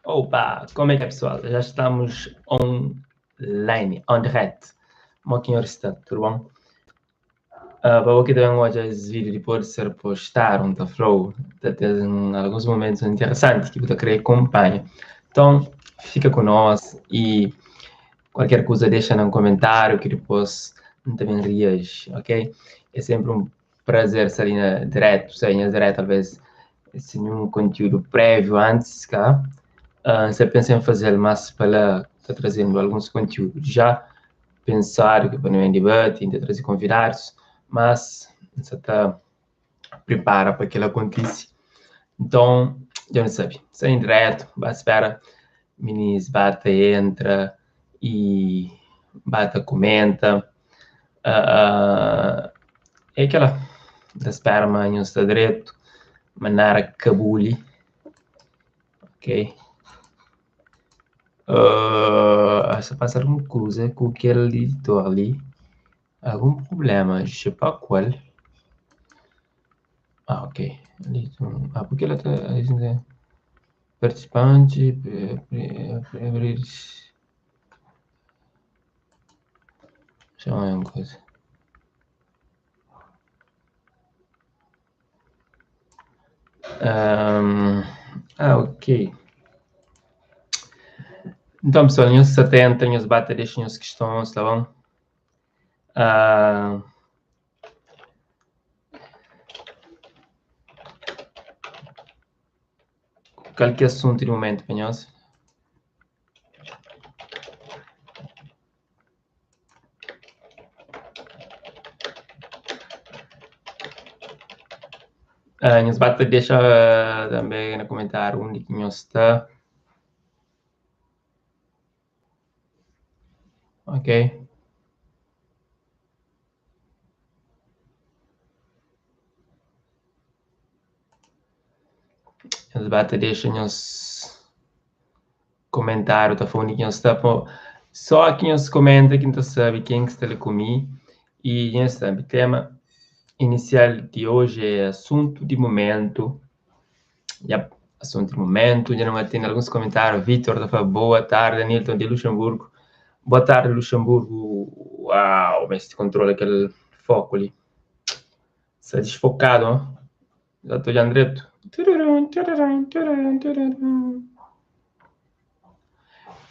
Opa, como é que é pessoal? Já estamos online, on direto. Como é que está? Tudo bom? Uh, para que também hoje esse vídeo depois de ser postado, um flow, tem alguns momentos interessantes que você querer acompanha. Então, fica conosco e qualquer coisa deixa no comentário que depois também reage, ok? É sempre um prazer estar ali na direto, sair na direto, talvez sem nenhum conteúdo prévio antes, cá. Você pensa em fazer, mas para estar trazendo alguns conteúdos já pensar que para não é debate, ainda trazer convidados, mas você está prepara para que ela aconteça. Então, já não sabe, sem direto, vai espera, minis bate, entra e bate, comenta. Uh, é aquela da espera, mas não está direto, manara cabuli, ok? Uh, se passa alguma coisa com aquele editor ali, algum problema, je sais pas qual. Ah, ok. Ah, porque ela está participante, abrir. Deixa eu ver uma coisa. Um, ah, ok. Então, pessoal, nhos 70, nhos bate deixa nhos questões, tá bom? Uh, qual que é assunto de momento para nós? Uh, nhos bate deixa uh, também no comentário onde que nhos está. Ok. Nhos bate deixa nhos comentário, tá falando que nhos está pô, só que nhos comenta que não sabe quem que está ali comigo e nhos sabe, tema inicial de hoje é assunto de momento. Yep, assunto de momento, já não tem alguns comentários. Vitor tá falando, boa tarde, Nilton de Luxemburgo. Boa tarde, Luxemburgo. Uau, mas se controla aquele foco ali. Está desfocado, ó. Já estou olhando direto.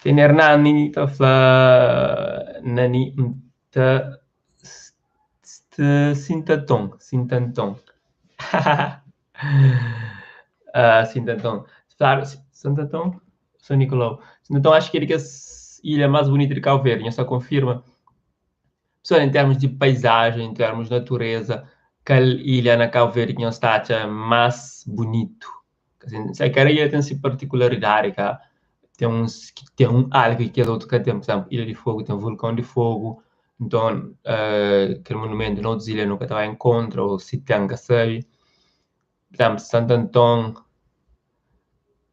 Tem Hernani, tá falando, Nani, tá, Sintaton, Sintanton. uh, Sintanton. Claro, Santo São Nicolau. Santo acho que ele que é a ilha mais bonita de Cabo Verde, só confirma. Pessoal, em termos de paisagem, em termos de natureza, qual ilha na Cabo Verde que está mais bonito? Assim, se cada ilha tem sua particularidade, cá. Tem uns que tem um algo que é outro que tem, por exemplo, Ilha de Fogo tem um vulcão de fogo, então uh, aquele monumento na outras ilhas nunca estava em contra, ou se tem, que sabe. Por exemplo, Santo Antão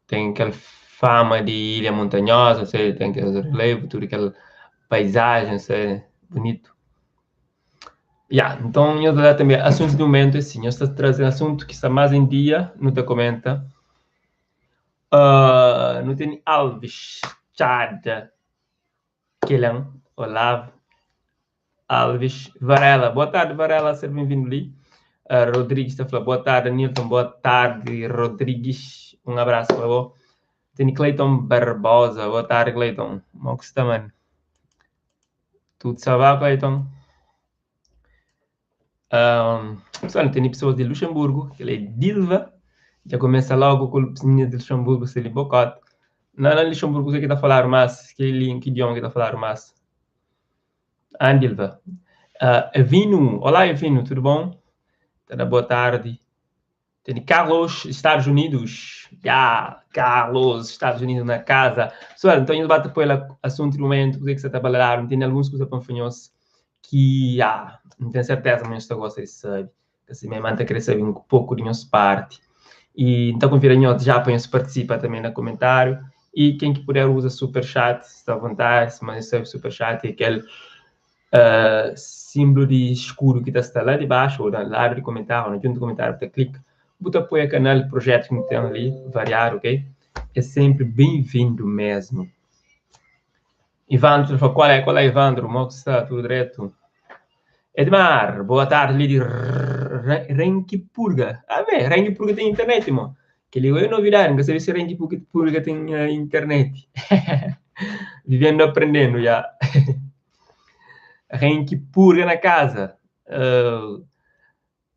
tem aquela fama de ilha montanhosa, sei, tem aquele relevo, tudo aquela paisagem, sei, bonito. Yeah, então, eu vou também assunto do momento, assim, eu estou trazendo assunto que está mais em dia, não te comenta. Uh, não tem Alves, Chad, Kelan, Olavo, Alves, Varela. Boa tarde, Varela, seja bem-vindo ali. Uh, Rodrigues está falando, boa tarde, Nilton, boa tarde, Rodrigues, um abraço para você. Tem Cleiton Barbosa, boa tarde, Cleiton. Como é que está, mano? Tudo salva, Cleiton? Um, pessoal, tem pessoas de Luxemburgo, que ele é Dilva, já começa logo com o de Luxemburgo, se ele bocote. Não, não Luxemburgo, sei que está a falar, mas que, que idioma que está a falar, mas. Ah, Dilva. Uh, Evino, olá Evino, tudo bom? Tá boa tarde. Tem Carlos, Estados Unidos. Yeah, Carlos, Estados Unidos na casa. Pessoal, então eu bato por assunto do momento, o que é que você está falando, tem algumas coisas para que, ah, não tenho certeza, mas eu gosto de saber. Assim, minha mãe está querendo saber um pouco de nossa parte. E então convido a já para participa também no comentário. E quem que puder usa super chat, está à vontade, mas sabe super chat é aquele uh, símbolo de escuro que está lá de baixo, ou na área de comentário, ou no junto de comentário, você clica, bota apoia o canal, projeto que tem ali, variar, ok? é sempre bem-vindo mesmo. Ivandro fala, qual é, qual é, Ivandro? Como está? Tudo direto? Edmar, boa tarde, ali de Renquipurga. Ah, bem, Renquipurga tem internet, irmão. Que ligou é novidade, não sabia se Renquipurga tem internet. Vivendo, aprendendo já. Renquipurga na casa.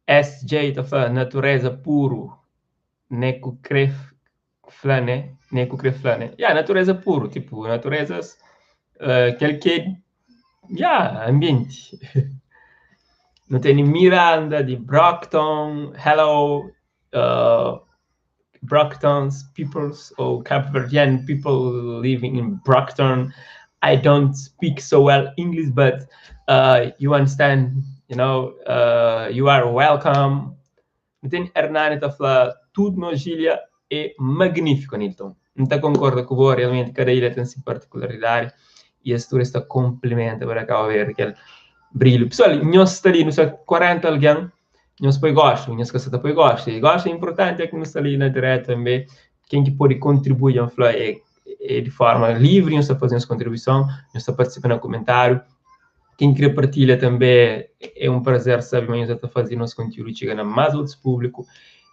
SJ tá falando, natureza puro. Neco cref fla, né? Neco cref fla, né? Yeah, natureza puro, tipo, naturezas, aquele que, yeah, ambiente. Não tem Miranda de Brockton, hello, Brockton's peoples or Cape Verdean people living in Brockton. I don't speak so well English, but you understand, you are welcome. Não tem Hernani tá falando, tudo na ilha é magnífico, Nilton. Não tá concorda com o realmente cada ilha tem sua particularidade e a história está complementa para cá ver aquele brilho. Pessoal, nós está ali, não sei, 40 alguém, nós põe gosto, nós que está põe gosto. E gosto é importante é que nós está ali na direta também. Quem que pode contribuir, é de forma livre, nós está fazendo essa contribuição, nós está participando no comentário. Quem quer partilha também é um prazer saber que nós está fazendo nosso conteúdo chega a mais outros público.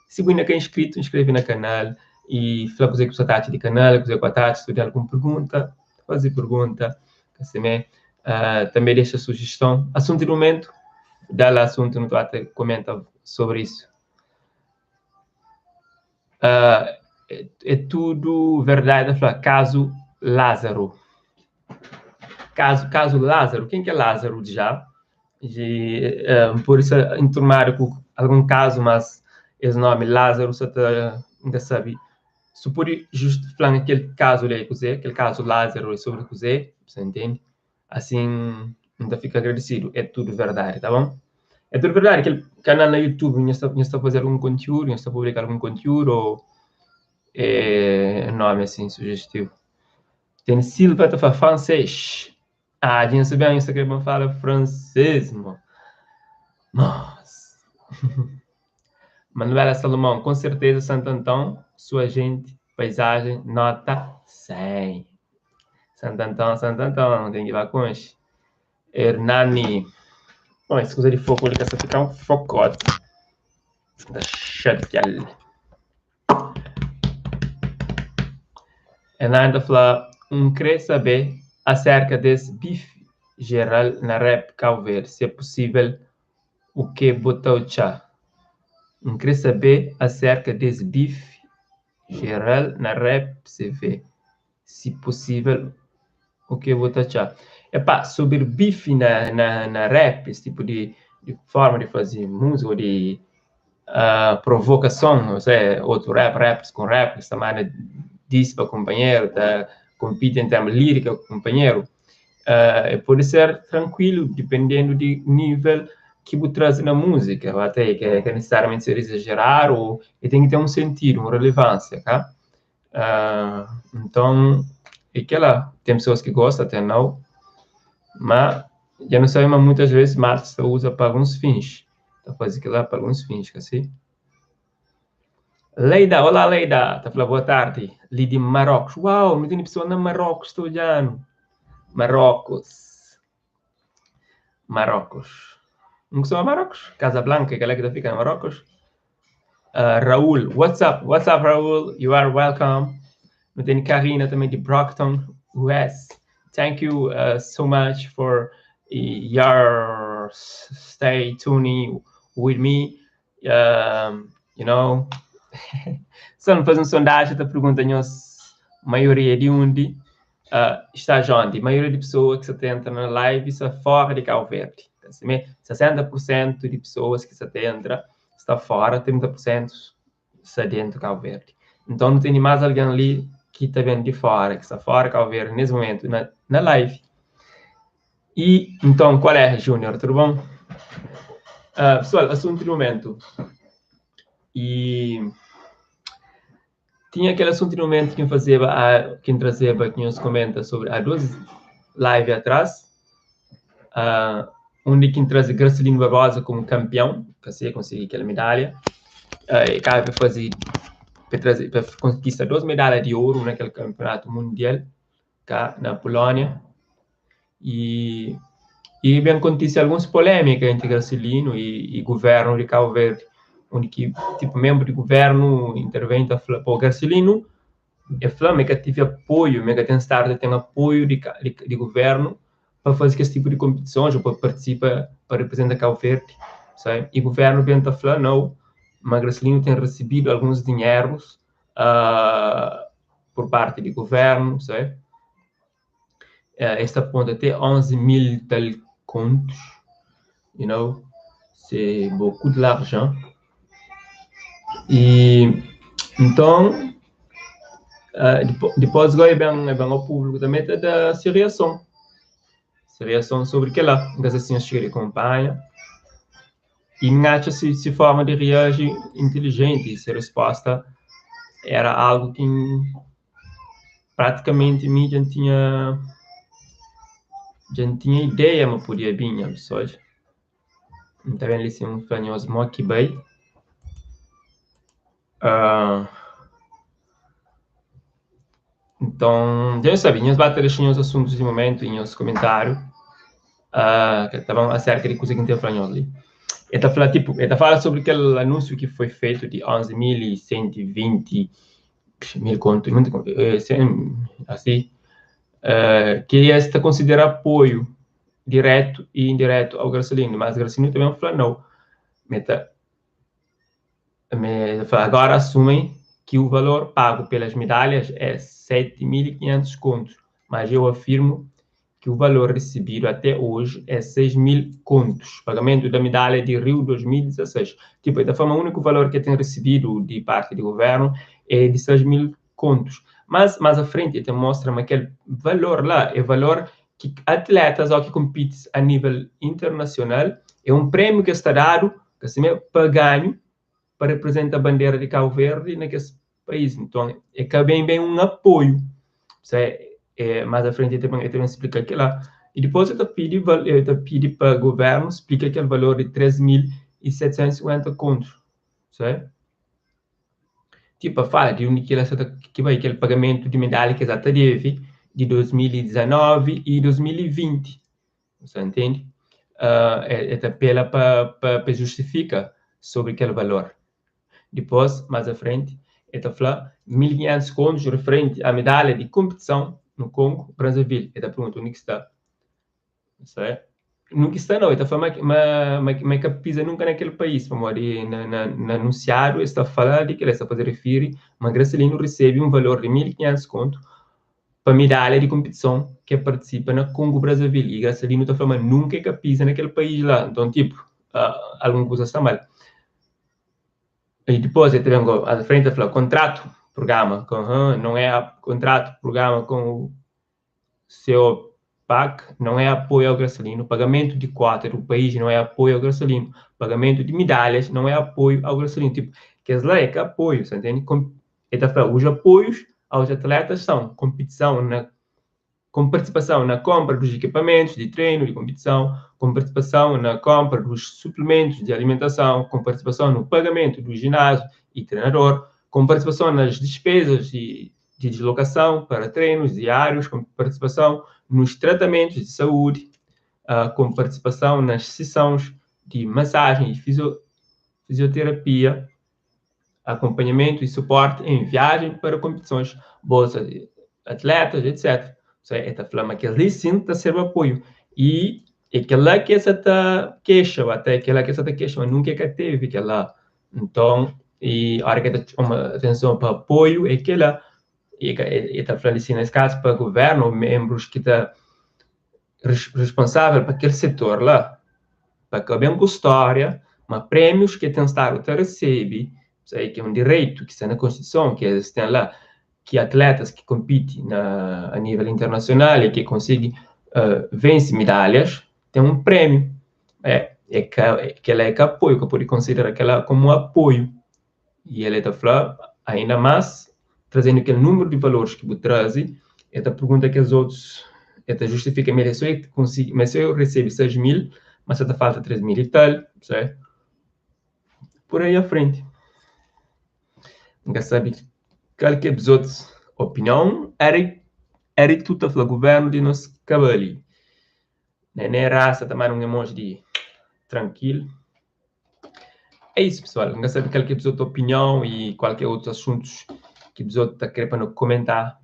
Se você não é inscrito, inscreve no canal e fala com você que você está de canal, com você que está se tiver alguma pergunta, fazer pergunta, assim, também deixa sugestão. Assunto do momento, dá lá assunto no Twitter, comenta sobre isso. É tudo verdade, fala, caso Lázaro. Caso Lázaro, quem que é Lázaro já? Por isso, enturmar com algum caso, mas esse nome Lázaro, você tá, ainda sabe. Se pode justo falar aquele caso ali, aquele caso Lázaro é sobre o você entende? Assim, ainda fica agradecido. É tudo verdade, tá bom? É tudo verdade. Aquele canal no YouTube, não está a fazer algum conteúdo, não está a publicar algum conteúdo, ou é nome assim, sugestivo. Tem Silva, tá falando francês. Ah, a gente sabe, a gente fala francês, mano. Nossa. Manuela Salomão, com certeza, Santo Antão, sua gente, paisagem, nota 100. Santo Antão, Santo Antão, tem que ir lá com isso. Hernani. Bom, essa coisa de foco ali, que essa fica um focote. Da chateada. Hernani fala, querer saber acerca desse bife geral na rap Cabo Verde, se é possível, o que botou chá. Querer saber acerca desse bife geral na rap CV, se possível, o que botou chá. Epá, sobre bife na rap, esse tipo de forma de fazer música, ou de provocação, ou seja, outro rap, raps com rap, essa maneira disse para o companheiro, tá, compete em termos lírica com o companheiro, pode ser tranquilo, dependendo do nível que você traz na música, até que é necessariamente ser exagerar, ou e tem que ter um sentido, uma relevância, tá? Então, é que lá, tem pessoas que gostam, até não, mas já não sei, mas muitas vezes Marx usa para alguns fins, tá fazendo aquilo lá para alguns fins, assim. Leida, olá Leida, tá falando boa tarde, ali de Marrocos, uau, não tem pessoa na Marrocos, estou olhando, Marrocos, Marrocos, não sou Marrocos, Casablanca, aquela que fica em Marrocos. Raul, what's up, Raul, you are welcome. Não tem Karina também de Brockton, US. Thank you so much for your stay tuning with me. You know, só não fazer uma sondagem, te pergunta a maioria de onde está onde? A maioria de pessoas que se entra na live está fora de Cabo Verde. 60% de pessoas que se entra está fora, 30% está dentro de Cabo Verde. Então não tem mais alguém ali que está vendo de fora, que está fora de Cabo Verde nesse momento, na live. E então, qual é, Júnior? Tudo bom? Pessoal, assunto do momento. E tinha aquele assunto do momento que fazia, quem trazia, quem nos comenta sobre há duas lives atrás, onde quem traz Gracelino Barbosa como campeão, que conseguiu aquela medalha, e acaba de fazer pa traze pa konkista 2 medalha di oru na kel kanpionatu mundial ka na Pulónia e e ben kontise alguns polémika entri Gracelino e, e governo di Cabo Verde, onde ki tipo membro di governo intervém ta fla, pô, Gracelino e fla ma ka tive apoio, ma ka ten stadu ta ten apoio di, di, di governo pa faze kes tipo di kompetições ou pa participa pa representa Cabo Verde, sabe? E governo ben ta fla não, ma Gracelino tem recebido alguns dinheiros por parte do governo, sabe? Este aponta até 11 mil tal contos, you know, c'est beaucoup de l'argent. E então, depois agora é bem ao público também tá da sua reação. Sua reação sobre que lá, então assim, chega de acompanha. E me acha se, se forma de reagir inteligente, se a resposta era algo que praticamente mim já tinha ideia, mas podia vir, pessoas. Então, ali assim, um fanhoso mock bay. Então, já sabe, nós bater os assuntos de momento em os comentários. Que estavam acerca de coisa que tem falando ali. Ele tá falando, tipo, ele tá falando sobre aquele anúncio que foi feito de 11.120 mil contos, muito, assim, que esta considera apoio direto e indireto ao Gracelino, mas Gracelino também falou não. Meta, me, agora assumem que o valor pago pelas medalhas é 7.500 contos, mas eu afirmo que o valor recebido até hoje é 6 mil contos, pagamento da medalha de Rio 2016. Tipo, da forma, o único valor que tem recebido de parte do governo é de 6 mil contos. Mas mais à frente, ele mostra aquele valor lá, é valor que atletas ou que competem a nível internacional, é um prêmio que está dado, que assim, para ganho, para representar a bandeira de Cabo Verde naquele país. Então, é que bem, bem um apoio. Isso é, mais à frente, ele também explica aquilo lá. E depois ele pede, ele pede para o governo explica aquele valor de 3.750 contos. Certo? Tipo, fala de um que, que vai aquele pagamento de medalha que já teve de 2019 e 2020. Você entende? É apela para justifica sobre aquele valor. Depois, mais à frente, ele fala 1.500 contos referente à medalha de competição no Congo, Brazzaville. Ele pergunta onde que está. Certo? Nunca está, não. Ele está falando, mas, mas, que pisa nunca naquele país. Vamos na, na, na anunciado, está falando de que ele está a fazer referir, mas Gracelino recebe um valor de 1.500 contos para medalha de competição que participa na Congo Brazzaville. E Gracelino está falando, nunca é que pisa naquele país lá. Então, tipo, alguma coisa está mal. E depois ele também, à frente, ele falou, contrato, programa, com, não é contrato, programa com o seu PAC, não é apoio ao Gracelino, pagamento de quota do país não é apoio ao Gracelino, pagamento de medalhas não é apoio ao Gracelino. Tipo, que lá é que apoio, você entende? Ele está falando, os apoios aos atletas são competição na, com participação na compra dos equipamentos de treino, de competição, com participação na compra dos suplementos de alimentação, com participação no pagamento do ginásio e treinador, com participação nas despesas de deslocação para treinos diários, com participação nos tratamentos de saúde, com participação nas sessões de massagem e fisioterapia, acompanhamento e suporte em viagem para competições, bolsa de atletas, etc. Seja, está falando que ali sim está sendo apoio. E aquela que essa tá queixa, até aquela que essa tá queixa, mas nunca é que teve aquela. Então, e a hora que está uma atenção para apoio, é aquela. E está falando assim, nesse caso, para o governo, membros que estão responsável para aquele setor lá, para que bem com história, mas prêmios que tem estado a receber, sei que é um direito que está na Constituição, que eles têm lá, que atletas que competem a nível internacional e que conseguem vencer medalhas, tem um prêmio. Que ela é que apoio, que pode considerar aquela como um apoio. E ele está falando, ainda mais, trazendo aquele número de valores que você traz, ele pergunta que os outros, ele justifica, mas eu consigo, mas eu recebo 6 mil, mas ainda falta 3 mil e tal, certo? Por aí à frente. N ka sabe kal ki é bzots opinion. Eric Eric tu ta fla governo di nos ka bali. Nené rasta ta manda un emoji di trankil. É isso pessoal, N ka sabe kal ki é bzot opinion y kual ki é otus asuntus ki bzot ta kre pa nu komentá.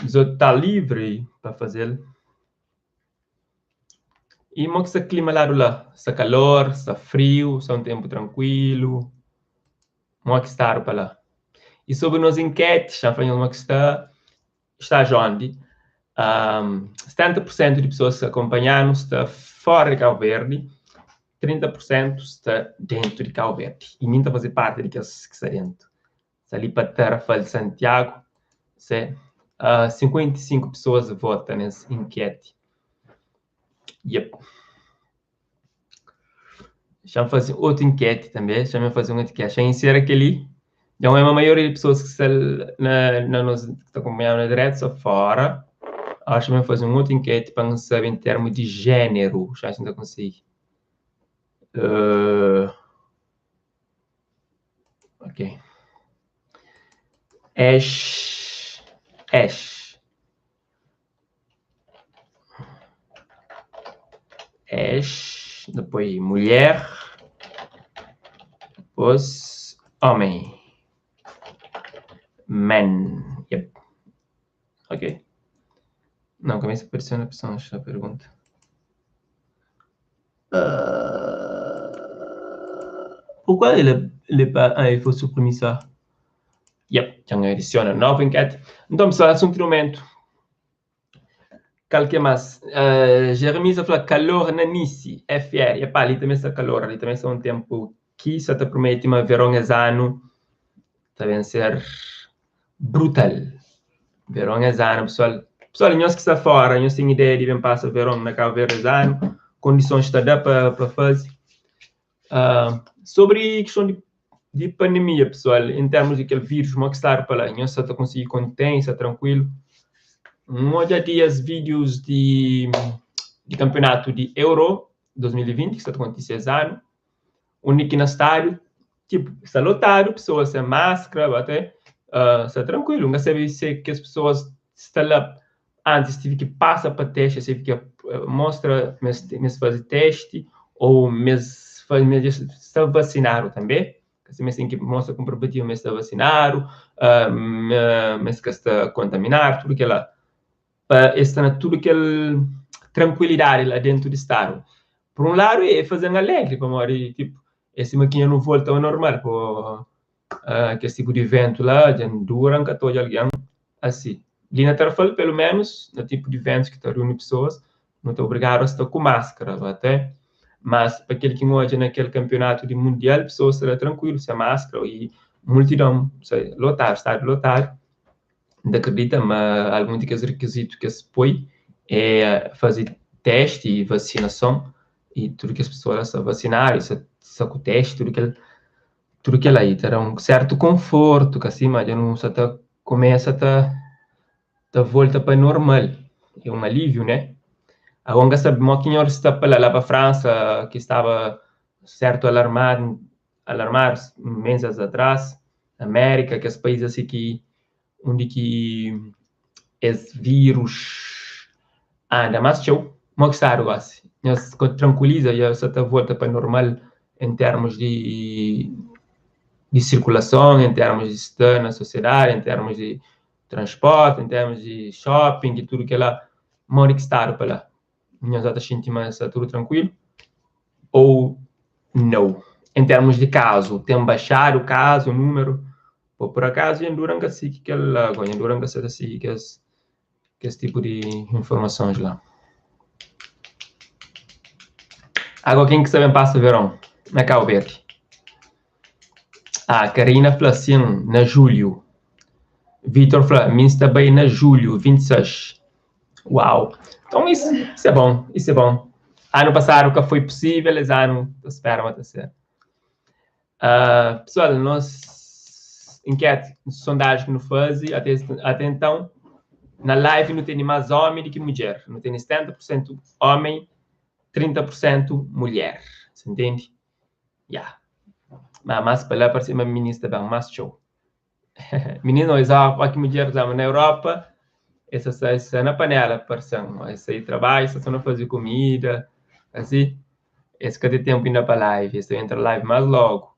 Bzot ta livri pa faze-l. Y mo ki sta klima ladu la? Sta kalor, sta friu, sta un tenpu trankuilu? Mo ki stadu pa la? Y sobri nos inketi, xa fla nhos mo ki sta, sta jondi. Um, 70% di pesoas ki akonpanha-nu sta fora di Cabo Verde, 30% sta dentu di Cabo Verde. Y mi N ta faze parti di kes ki sta dentu. Sta li pa Tarrafal de Santiago, se 55 pessoas vota nes enquete. Yep. Xa-m faze otu enquete tanbe, xa-m faze un enquete, xa-m ensera kel-li. Dja un ma maioria di pessoas ki sta na, na nos, ki ta akonpanha-nu na diretu sta fora. Acho ma faze un otu enquete pa N sabe en termu di jéneru, xa si N ta konsigi. Uh, Ok. Es, es. Es, depois mulher, depois homem. Man. Yep. Ok. Não, começa a aparecer na opção, esta pergunta. Euh... Pourquoi ele, ele pas... Ah, il faut suprimir ça. Yep, dja N adisiona novu enquete. Nton, pessoal, asuntu di momentu. Kal ki é más? Uh, Jeremias a fla calor na Nice, FR. Epá, li também sta calor, li também sta um tempo ki sa ta promete ma veron es anu ta ben ser brutal. Veron es anu, pessoal. Pessoal, nhos ki sta fora, nhos ten ideia di ben pasa veron na Cabo Verde es anu? Kondisons ta da pa, pa faze. Uh, sobri questão di, di pandemia, pessoal, em termos di kel vírus, mo ki stadu pa la, nhos sa ta konsigi kontém, sta trankuilu? N odja dias vídeos di, di campeonato di Euro 2020, ki sta ta kontise es anu, undi ki na stádiu, tipo, sta lotadu, pessoas sem máscara, até, uh, sta trankuilu. N ka sabe se kes pessoas sta la antes tive ki pasa pa teste, tive ki mostra ma es faze teste, ou ma es sta vasinadu tanbe. Kasi ma es ten ki mostra konprovativu ma es sta vasinadu, uh, ma es ka sta kontaminadu, tudu kel-la. Pa es sta na tudu kel trankuilidadi la dentu di stadu. Por un ladu, é faze-m alegri, pamodi, tipo, é sima ki nha nu volta ao normal, po, uh, kes tipu di iventu la, dja N dura N ka ta odja algen asi. Li na Tarrafal, pelu menus, na tipu di iventus ki ta riuni pesoas, nu ta obrigadu a sta ku maskara, até. Mas, pa kel ki N odja na kel kampionatu di mundial, pesoas sta la trankuilu, sen maskara, y multidon, lotadu, stadiu lotadu. N ta akredita ma algun di kes rikizitu ki es poi é faze testi y vasinason, y tudu kes pesoa la sta vasinadu y sta, sta ku testi, tudu kel, tudu kel-la y ta da un sertu konfortu, ka si, ma dja nu sa ta kumesa ta, ta volta pa normal, é un aliviu, né? Agora N ka sabe mo ki nhos sta pa la, la pa Fransa, ki staba sertu alarmadu, alarmadu meses atrás, Amérika, kes país asi ki undi ki es vírus anda más txeu, mo ki stadu gosi? Nhos trankuiliza, dja sa ta volta pa normal en termus di di sirkulason, en termus di sta na sosiedadi, en termus di transporti, en termus di shopping y tudu kel-la, modi ki stadu pa la? Nhos ta xinti ma sta tudu trankuilu ou nau? En termus di kazu, ten baxadu kazu, númeru? Pô, por akazu, dja N dura N ka sigi kel la, dja N dura N ka sa ta sigi kes kes tipu di informasons la. Agora, ken ki sta ben pasa veron na Cabo Verde? Ah, Karina fla sin, na julhu. Vitor fla, mi sta bai na julhu, 26. Uau! Então, isso, isso é bom, isso é bom. Ano passado ka foi possível, es anu ta spera ma ta ser. Uh, pessoal, nos enquete, sondagem que nu faze até, até então, na live nu tem mais homem do que mulher. Nu tem 70% homem, 30% mulher. Você entende? Yeah. Ma más pa la parse ma minis ta ben más txeu. Mininu es ó ki mudjer fla-m na Europa es ta sai sa na panela parse-m es sai trabadju es ta sta na faze kumida asi es ka ten tenpu inda pa live es ta entra live más logu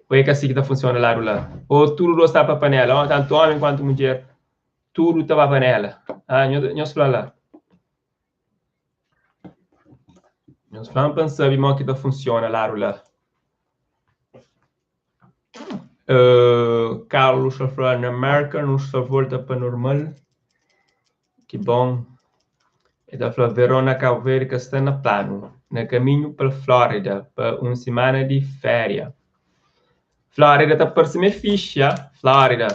ô é ka si ki ta funsiona ladu la ô tudu dos sta pa panela ô tantu omi kuantu mudjer tudu ta ba panela ah nhos fla la nhos fla-m pa N sabe modi ki ta funsiona ladu la. Uh, Carlos ta fla na Merka nu sta volta pa normal. Ki bon. El ta fla veron na Cabo Verde ka sta na planu. Na kaminhu pa Flórida pa un simana di féria. Flórida ta parse ma é fixe, ja? Flórida.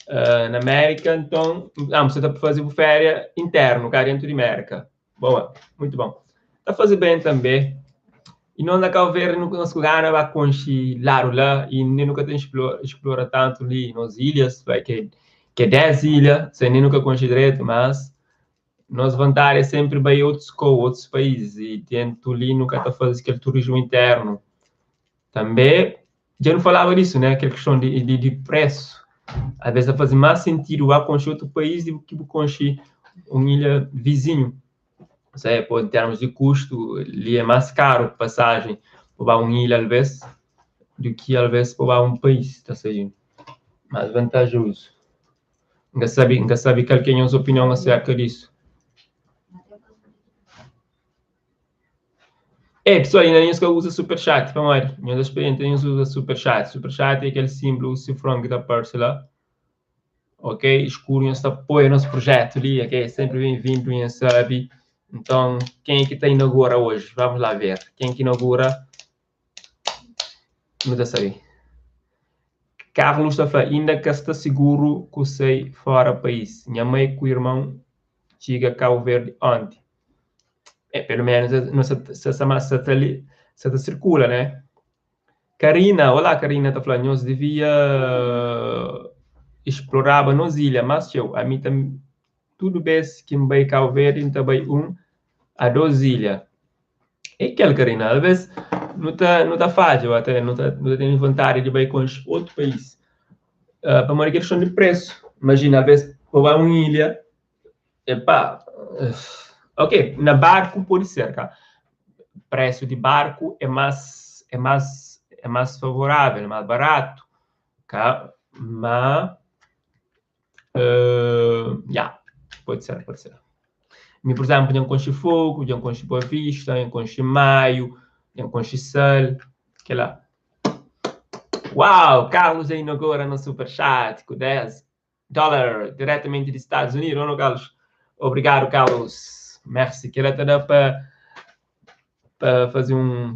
Uh, na América, nton, ah, você ta faze bu féria internu, cá dentro di América. Boa, muito bom. Ta faze bem també. E nós na Cabo Verde nu nos ku gana ba konxe ladu la e nem nu ka ta explora, explora tanto li nos ilhas, vai que que é 10 ilha, sem nem nunca konxe direito, mas nos vontade é sempre bai outros com outros países e dentro li nu ka ta faze aquele turismo interno. També já não falava disso, né? Aquela questão de, de, de preço. Às vezes faz mais sentido vá conhecer outro país do que conhecer uma ilha vizinho. Ou seja, pô, em termos de custo, ali é mais caro passagem para uma ilha, às vezes, do que às vezes para um país, tá seja mais vantajoso. Nunca sabe, nunca sabe qual que é a sua opinião acerca disso. É, pessoal, ainda nhos ka usa superchat, pamodi? Nhos experienta, nhos usa superchat. Superchat é aquele símbolo, o cifrão que ta aparece lá. Ok? Escuro, nhos ta apoia nosso projeto ali, ok? Sempre bem-vindo, nhos sabe. Então, quem é que tá inaugura hoje? Vamos lá ver. Quem que inaugura? Não tá sabe. Carlos ta fla, ainda ka sta seguro ku sai fora país. Minha mãe com o irmão chega Cabo Verde ontem. É, pelo menos não se se se se se se se circula, né? Karina, olá Karina, tá falando, nós devia explorava nos ilha, mas eu, a mim também, tudo vez que me vai Cabo Verde, também um a duas ilhas. É aquele, Karina, às vezes não tá, não tá fácil, até não tá, não tá tendo vontade de ir com outro país. Uh, para uma questão de preço. Imagina, às vezes, vou a uma ilha, epá, ok, na barco pode ser, tá? Preço de barco é mais, é mais, é mais favorável, é mais barato, tá? Mas, uh, yeah, pode ser, pode ser. Mi, por exemplo, já conche Fogo, já conche Boa Vista, já conche Maio, já conche Sal, que lá. Uau, Carlos inaugura no Superchat com 10 dólares diretamente dos Estados Unidos, não, Carlos? Obrigado, Carlos. Merci. Que te dá para para fazer um,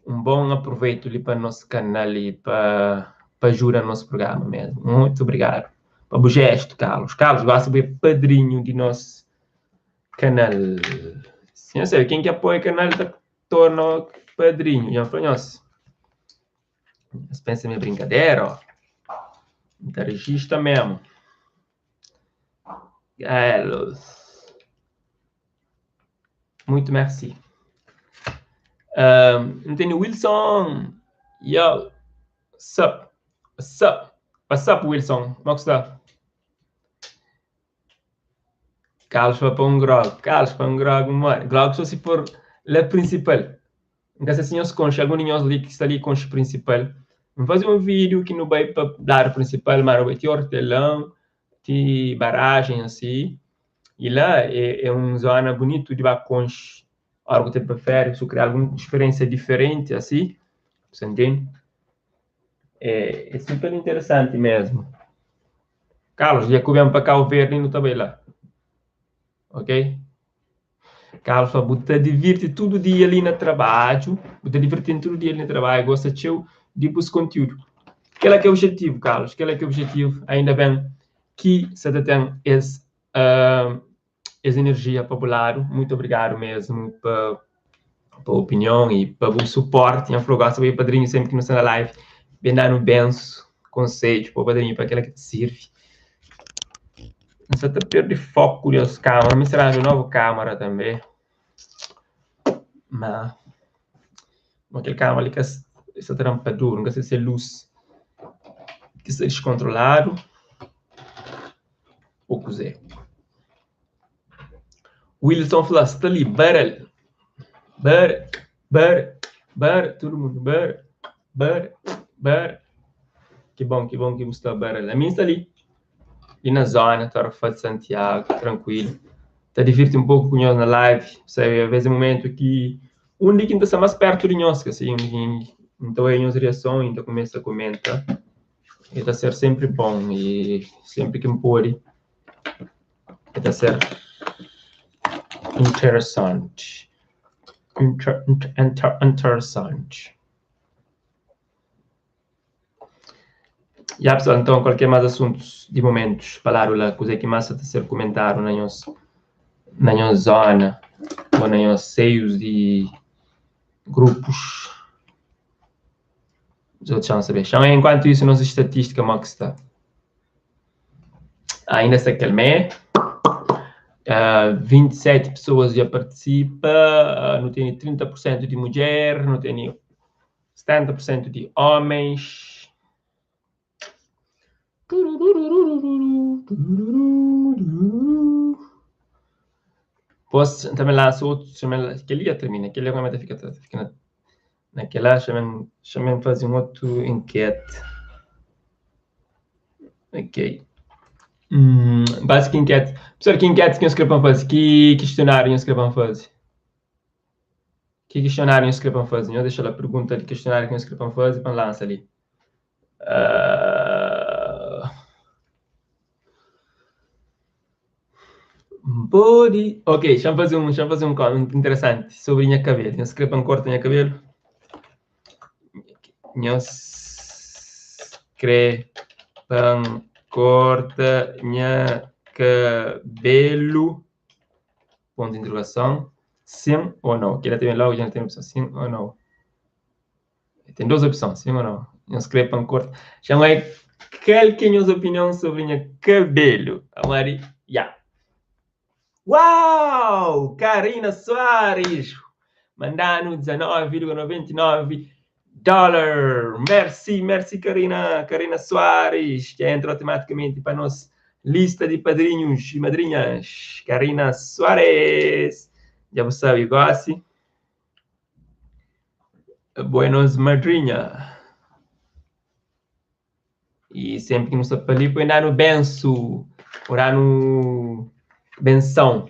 um bom aproveito ali para nosso canal e para para ajudar nosso programa mesmo. Muito obrigado. Para o gesto, Carlos. Carlos, gosta de ser padrinho de nosso canal. Sim, eu sei, quem que apoia o canal tá, torna padrinho. Já conhece? Você pensa em brincadeira, ó. Então, registra mesmo. Carlos. Muito merci. Um, tem Wilson. Yo. What's up? What's up? What's up, Wilson? Como é que está? Carlos foi para um grog. Carlos para um grog, mano. Grog só se for la principal. Não sei se nós conhecem, algum de nós ali que está ali com o principal. Vamos fazer um vídeo que não vai para dar principal, mas vai ter hortelã, tem barragem assim. E lá é, é uma zona bonita de conche, algo que você prefere, se criar alguma experiência diferente assim, você entende? É, é super interessante mesmo. Carlos, já que vem para cá o verde não está bem lá. Ok? Carlos, você divirte todo dia ali no trabalho, você divertindo todo dia ali no trabalho, gosta de de buscar conteúdo. Aquele é que é o objetivo, Carlos, aquele é que é o objetivo, ainda bem que você tem esse, uh, essa energia popular. Muito obrigado mesmo pela opinião e pelo suporte. Eu gosto de padrinho sempre que não está na live, bem dando benção, conselho para o padrinho, para aquela que te serve. Você está perdendo foco das câmeras, me será de novo câmera também. Mas, aquele câmera ali que Sta ta da-m pa duru. N ka sabe si é lus ki sta diskontroladu ô kuzê. Wilson fla, sta li, barel. Bar, bar, bar, tudu mundu bar, bar, bar. Ki bon, ki bon ki bu sta barel. Ami N sta li, li na zona, Tarrafal de Santiago, trankuilu. Ta divirti un poku ku nhos na live. Sabe, avês é momentu ki undi ki N ta sta más pertu di nhos, ka si, undi ki N ta oia nhos riason i N ta kumesa kumenta. E ta ser senpri bon i senpri ki N pode. E ta ser interesanti. Inter, inter, interesanti. Ya pessoal, então qualquer mais assuntos de momentos falado lá, coisa que mais ta ser comentado na nhos na nhos zona ou na nhos seios de grupos. Os outros vão saber. Chama enquanto isso nossa estatística como é que está. Ainda está aquele mês. 27 pessoas já participa, não tem 30% de mulher, não tem 70% de homens. Depois também lança outro, também, aquele dia termina, aquele dia fica, fica na, naquela, também, também faz um outro enquete. Ok. Basic enquete. Pessoal, que enquete que nós queremos fazer? Que questionário nós queremos fazer? Que questionário nós queremos fazer? Eu deixo a pergunta de questionário que nós queremos fazer para lançar ali. Body. Ok, deixa eu fazer um, deixa eu fazer um comment interessante sobre minha cabelo. Nós queremos cortar minha cabelo. Nós queremos corta minha cabelo. Ponto de interrogação. Sim ou não? Que tem logo, já tem opção sim ou não. Tem duas opções, sim ou não? Nós queremos corta. Chama aí, qual que é a minha opinião sobre minha cabelo? Amari, já. Uau! Karina Soares! Mandando 19,99 dólar. Merci, merci Karina. Karina Soares, que entra automaticamente para nossa lista de padrinhos e madrinhas. Karina Soares. Já você sabe, gosta. Buenos madrinha. E sempre que nos está ali, põe lá no benço, orar no benção.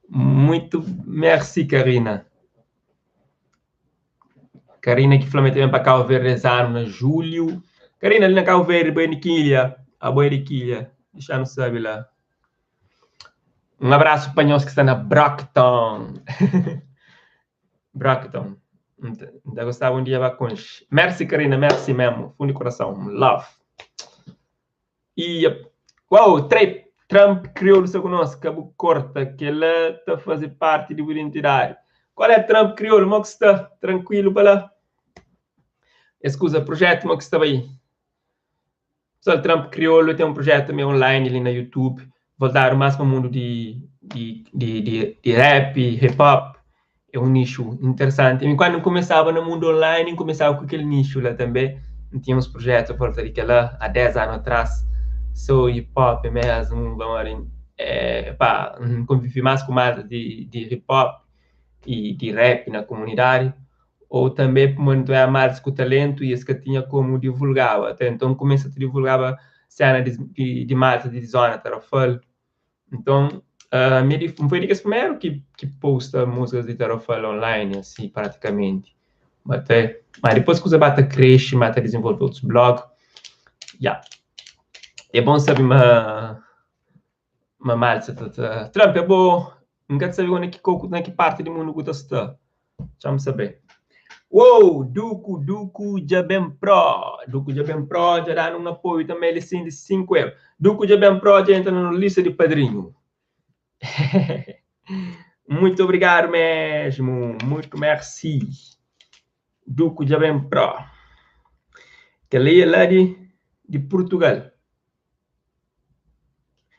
Muito merci, Karina. Karina que falou também para Cabo Verde esse ano, em julho. Karina, ali na Cabo Verde, boa de quilha. A boa de quilha. Já não sabe lá. Um abraço para nós que está na Brockton. Brockton. Ainda gostava um dia com. Merci, Karina, merci mesmo. Fundo de coração. Love. E, uau, Trump criou o conosco, cabo corta, que ela está a fazer parte de identidade. Qual é Trump crioulo? Como que está? Tranquilo para lá? Escusa, projeto, como que está aí? Pessoal, Trump Crioulo tem um projeto também online ali na YouTube, voltar mais para o mundo de rap, hip hop. É um nicho interessante. E quando começava no mundo online, começava com aquele nicho lá também. Tinha uns projetos a volta daquela há 10 anos atrás. Sou hip hop mesmo, vamos é, pá, convivi mais com mais de hip hop e de rap na comunidade. Ou também quando é mais com talento e esse que tinha como divulgava. Até então começa a divulgava cena de malta de zona Tarrafal. Então, foi que primeiro que posta músicas de Tarrafal online, assim, praticamente. Mas depois que o Zabata cresce, mata desenvolve outros blogs. Yeah. É bom saber uma malta. Trump é bom. Não quero saber onde que, na que parte do mundo que está. Vamos saber. Uou, Duco, Duco Jabem Pro. Duco Jabem Pro já dá um apoio também, ele sim de 5 euros. Duco Jabem Pro já entra na lista de padrinho. Muito obrigado mesmo. Muito merci. Duco Jabem Pro. Que é lá de Portugal.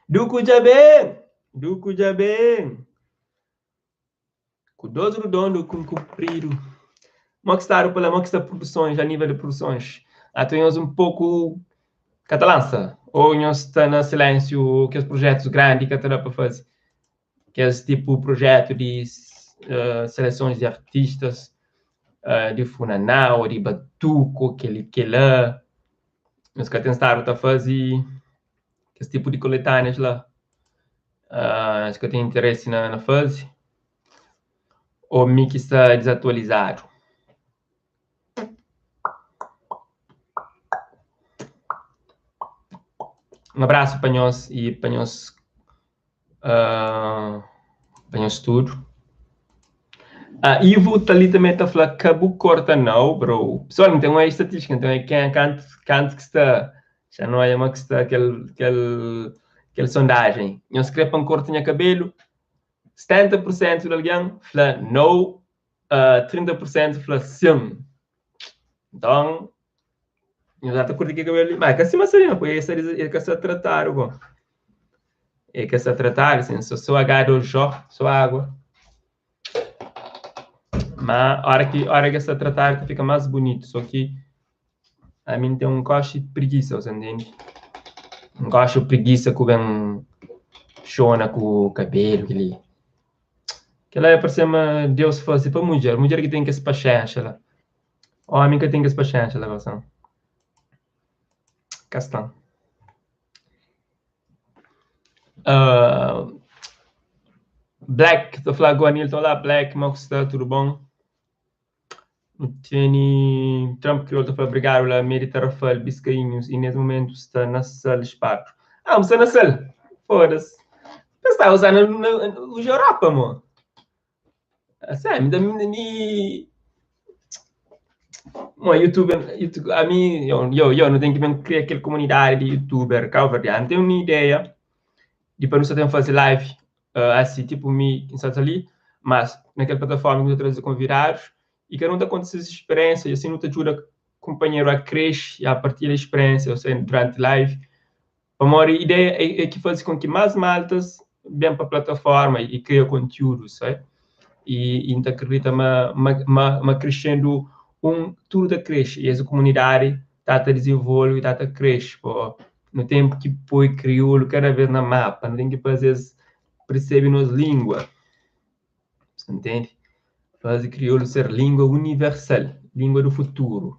Duco Jabem. Duco Jabem. Com dois redondo, com comprido. Mo ki stadu pa la, mo ki sta produsons, a nível di produsons? Até nhos un poku ka ta lansa, ou nhos sta na silénsiu, kes projetus grandi ka ta da pa faze? Kes tipu projetu di seleções di artistas, di funaná ou di batuku, kel-li, kel-la. Nhos ka ten stadu ta faze kes tipu di koletâneas la? Nhos ka ten interesi na faze? Ou mi ki sta dizatualizadu? Un abrasu pa nhos i pa nhos pa nhos tudu. Ivo ta li tanbe ta fla ka bu korta nau bro. Pessoal, N ten un estatística, N ten un ken kantu kantu ki sta xa nu odja ma ki sta kel kel kel sondajen. Nhos kre pa N korta nha kabelu? 70 por sentu di algen fla no, 30 por sentu fla sin. Nton, nhos ata kurti ki kabelu li, ma é ka sima sta li, poi el sta el ka sta tratadu bon. El ka sta tratadu, sin, so so H2O, so água. Ma ora ki ora ki el sta tratadu ta fika más bunitu, so ki ami N ten un koxi prigisa, bu sa ntende? Un koxi prigisa ku ben xona ku kabelu kel-li. Kel-la é parse ma Deus faze pa mudjer, mudjer ki ten kes paxénxa la. Ómi ka ten kes paxénxa la gosi. Ka sta. Black ta fla go Anilton, olá Black, mo ki sta, tudu bon? Nu tene Trump Kriolu ta fla obrigadu la mi é di Tarrafal, Biscainhos y nes momentu sta na Sal Esparto. Ah, bu sta na Sal? Foda-se. Pensaba bu sta na na Europa, mo. Sério, mi ta mi Mo youtuber, youtube, ami, yo, yo, yo, nu ten ki ben kria kel komunidadi di youtuber kauverdianu. Ten un ideia di pa nu sta ten faze live asi, tipu mi N sta li, mas na kel plataforma ki nu ta traze konvidadus i kada un ta konta ses speriensia i asi nu ta djuda kunpanheru a kresce i a partilha speriensia, ou seja, duranti live. Pamodi ideia é ki faze kon ki más maltas ben pa plataforma i kria kontiúdu, sabe? I N ta akredita ma ma ma krescendu un, tudu ta kresce i es komunidadi ta ta dizenvolve i ta ta kresce. Po nu ten ki poi kriolu kada vez na mapa, nu ten ki faze-s persebe nos lingua, sa ntende? Faze kriolu ser lingua universal, lingua du futuru.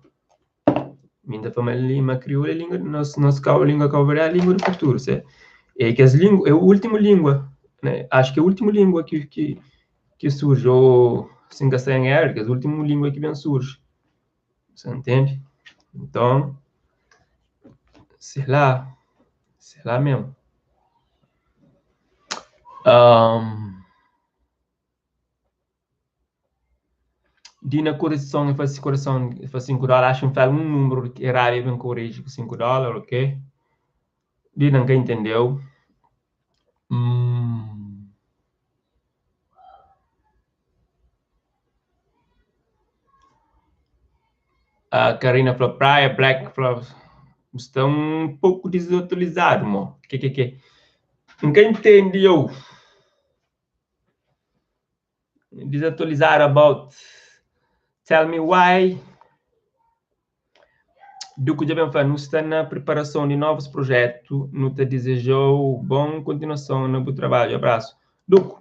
Mi N ta fla ma li ma kriolu é lingua di nos nos kau lingua kauverdianu é lingua di futuru se é kes lingua é ultimu lingua né axu ki é ultimu lingua ki ki ki surji ô si N ka sta en eru kes ultimu lingua ki ben surji sa ntende nton se la se la mesmu. Dina koreson e fasi koreson e fla 5 dólar axu N fla algun númeru eradu e ben koriji ku 5 dólar ok Dina N ka intendeu Karina fla praia Black fla bu sta un poku dizatualizadu mo kekeke N ka intendi yo. Desatualizado about Tell me why Duku dja ben fla, nu sta na priparason di novus projetu, nu ta dizeja-u bon kontinuason na bu trabadju. Abrasu. Duku,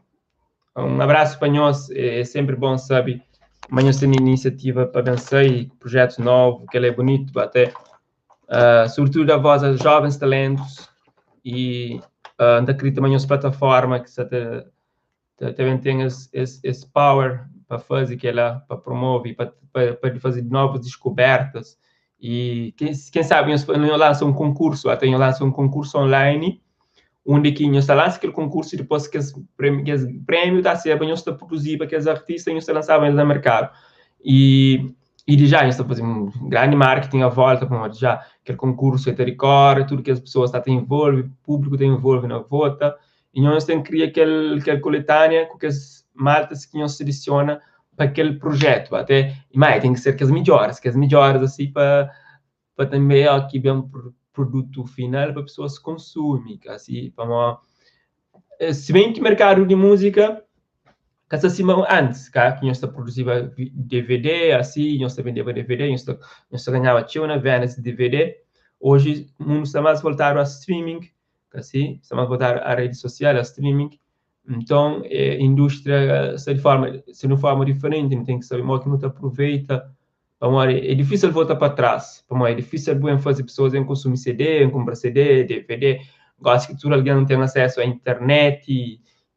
un abrasu pa nhos, é senpri bon sabe ma nhos ten inisiativa pa ben sai ku projetus novu, kel-la é bunitu até. Sobretudu da voz a jovens talentus i N ta kridita ma nhos plataforma ki sta ta ta ben ten es power pa faze kela, pa promove, pa faze novus deskubertas i ken sabe nhos lansa un konkursu, ate nhos lansa un konkursu online undi ki nhos ta lansa kel konkursu i dipos kes premiu ta serba nhos ta produziba kes artista nhos ta lansaba es na merkadu i i di já nhos ta faze un grandi marketing a volta pamodi já kel konkursu é ta dikore tudu kes pesoas ta ta involve públiku ta involve na vota I nhos ten kria kel kel koletânia ku kes maltas ki nhos selesiona pa kel projetu. Até, ma ten ki ser kes midjoris, kes midjoris asi pa pa tanbe ó ki ben produtu final pa pesoas konsumi, asi pamo si ben ki merkadu di múzika. Ka sta sima antis, ka ki nhos ta produziba DVD, asi, nhos ta bendeba DVD, nhos ta nhos ta ganhaba txeu na vendas di DVD. Oji mundu sta más voltadu a streaming, ka si? Sta más voltadu a redi sosial, a streaming. Nton, indústria sta di forma sta di un forma diferenti, nu ten ki sabe modi ki nu ta aproveita, pamodi é difísil volta pa trás, pamodi é difísil bu ben faze pesoas ben konsumi CD, ben kunpra CD, DVD, gosi ki tudu algen ten asesu a internet,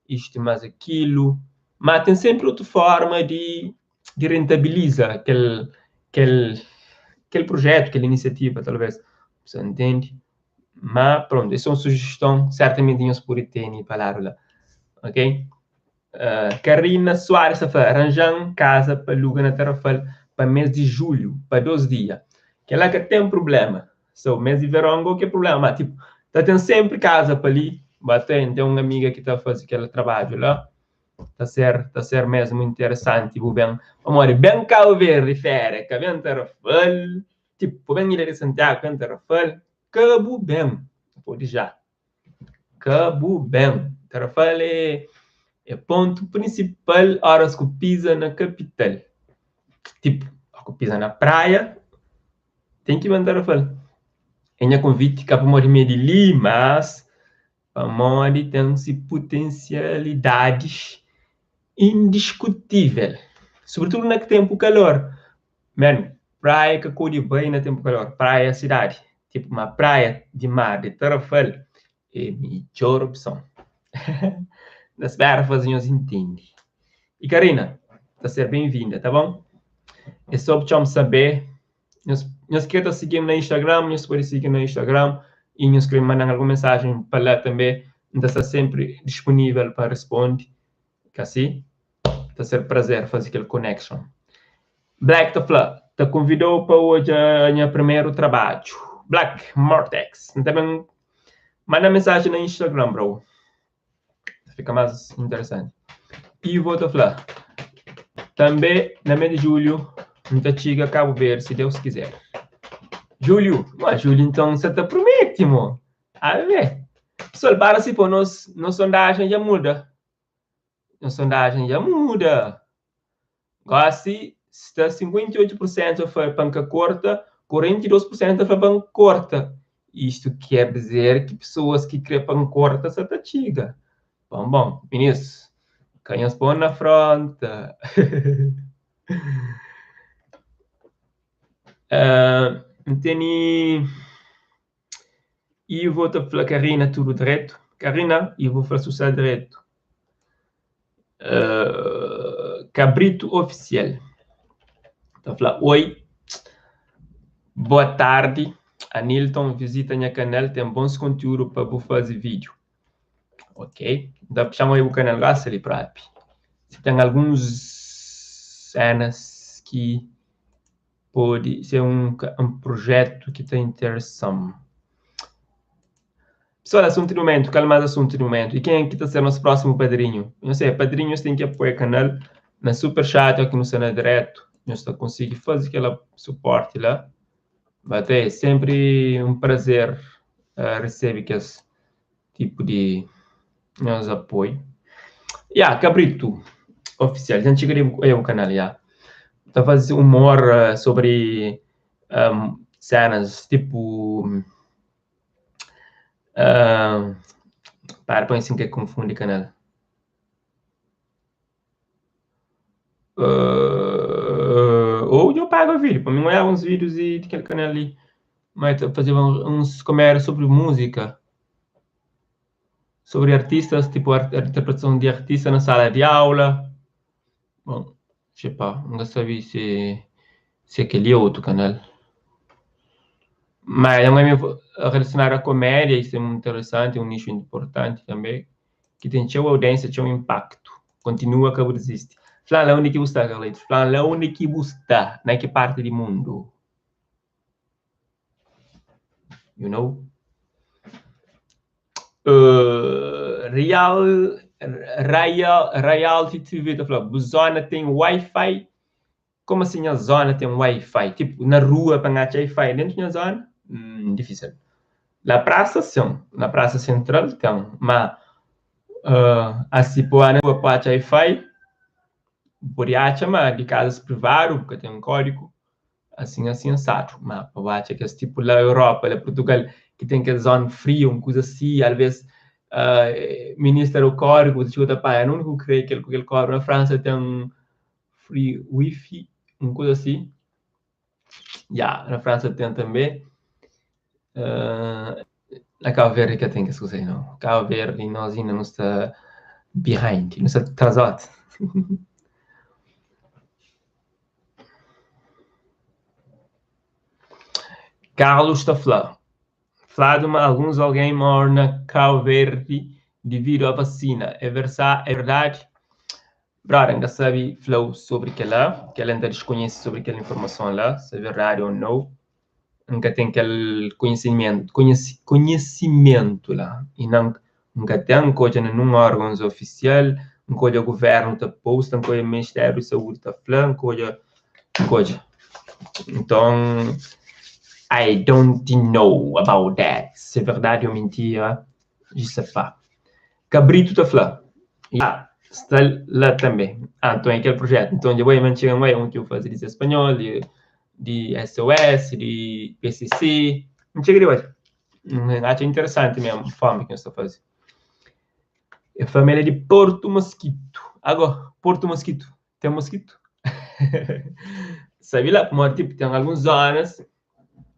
istu i más akilu, má ten sénpri otu fórma di di rentabiliza kel kel kel prujétu, kel inisiativa talvês, bu sa ntende? Má prontu, es é un sujiston, sertamenti nhos pode tene pa ladu la, ok? Karina Soares ta fla, Ranja-m kaza pa luga na Tarrafal pa mês di julhu, pa dôs dia. Kel-la ka ten prubléma. So, mês di veron gó ki é prubléma, má tipo, ta ten sénpri kaza pa li, ba ten, ten un amiga ki ta faze kel trabadju la, ta ser, ta ser mésmu interesanti bu ben, pamodi ben Kabu Verdi féria ka ben Tarrafal, tipo, ben Ilha di Santiagu ka ben Tarrafal, ka bu ben, pode já. Ka bu ben. Tarrafal é é pontu prinsipal óras ku piza na kapital. Tipu, óras ku piza na praia, ten ki ben Tarrafal. É nha konviti, ka pamodi mi é di li, mas pamodi ten si putensialidadis indiskutível, sobritudu na tenpu kalor. Man, praia ka kodi bai na tenpu kalor, praia é sidadi. Tipu, ma praia di mar di Tarrafal é midjor opson. Na spera faze nhos intende. Y Karina, ta ser ben-vinda, ta bon? É so txon sabe, nhos, nhos ki ka ta sigi-m na Instagram, nhos pode sigi-m na Instagram y nhos kre manda-m algun mensajen pa la tanbe, N ta sta senpri dispunível pa responde. Ka si? Ta ser prazer faze kel connection. Black ta fla, ta konvidau pa odja nha primeru trabadju. Black Mortex, N ta ben manda mensajen na Instagram bro. Ta fika más interesanti. Ivo ta fla, tanbe na mês di julhu N ta txiga Kabu Verdi si Deus kizer. Julhu? Ma julhu nton sa ta prometi mo. Ave! Pessoal, para si pô nos, nos sondajen dja muda. Nos sondajen dja muda. Gosi sta 58 por sentu a fla pa N ka korta, 42 por sentu a fla pa N korta. Istu ker dizer ki pesoas ki kre pa N korta sa ta txiga. Bon, bon, minis, ka nhos pô-m na fronta. N tene Ivo ta fla Karina tudu dretu. Karina, Ivo fla su sta dretu. Cabrito Oficial ta fla oi, boa tardi Anilton, visita nha canal ten bons conteúdo pa bu fazi vídeo. Ok, N ta txama bu canal gosi li propi. Si ten alguns cenas ki pode ser un un projetu ki ta interesa-m. Pessoal, asuntu di momentu, kal más asuntu di momentu? I ken ki ta ser nos prósimu padrinhu? Nhos sabe, padrinhus ten ki apoia kanal na super chat ô ki nu sta na diretu, nhos ta konsigi faze kel suporti la. But é sénpri un prazer resebe kes tipu di nhos apoiu. Ya, Cabrito Oficial, dja N txiga di oja bu kanal, ya. Ta faze umor sobri senas tipu Para pa si N ka konfundi kanal. Ou dja paga vídeo, pa mi N odjaba uns vídeos di kel kanal li, ma el ta fazeba uns komédia sobri múzika, sobri artistas, tipu interpretason di artista na sala di aula. Bon, xepá, N ka sabe si si é kel-li ô otu kanal. Ma é un relasionadu a komédia, isu é interesanti, é un nixu inportanti tanbe. Ki ten txeu audiênsia, txeu inpaktu. Kontinua ka bu dizisti. Fla-m la undi ki bu sta, Carlitos. Fla-m la undi ki bu sta, na ki parti di mundu. You know? Real, Real, Reality TV ta fla, bu zona ten Wi-Fi? Como assim nha zona ten Wi-Fi? Tipo, na rua pa N atxa Wi-Fi dentu nha zona? Difícil. Na prasa sim, na prasa sentral ten, ma asi pa na rua pa atxa Wi-Fi? Bu pode atxa ma di kazas privadu bu ka ten kódigu asin asin asadu. Ma pa bu atxa kes tipu la Europa, la Portugal ki ten kes zona friu, un kuza si, alvês minis ta da-u kódigu, bu ta txiga bu ta panha na undi ki bu krê kel ku kel kódigu. Na Fransa ten free wifi, un kuza si. Ya, na Fransa ten tanbê. Na Cabo Verde ka ten kes kuza li nau. Cabo Verde nos inda nu sta behind, nu sta trazóde. Carlos ta fla, Fladu ma alguns algen móre na Cabo Verde dividu a vasina. É versá é verdadi? Brother, N ka sabe fla-u sobri kel-la. Kel-la N ta diskonhese sobri kel informason la, se é verdadi ou nau. N ka ten kel konhisimentu konhisimentu la. I nan N ka ten, N ka odja na nun órgons ofisial, N ka odja guvérnu ta posta, N ka odja Ministériu di Saúdi ta fla, N ka odja, N ka odja. Nton, I don't know about that. Se é verdadi ou mintira, je sais pas. Cabrito ta fla, Ya, sta la tanbe. Ah, nton é kel projetu. Nton dja bai ma N txiga N bai un ki bu faze di ser spanhol, di di SOS, di PCC. N txiga di odja. N atxa interesanti mesmu forma ki nhos ta faze. E fla ma el é di Porto Mosquito. Ago, Porto Mosquito, ten moskitu? Sabe la, pamodi tipu ten alguns zonas,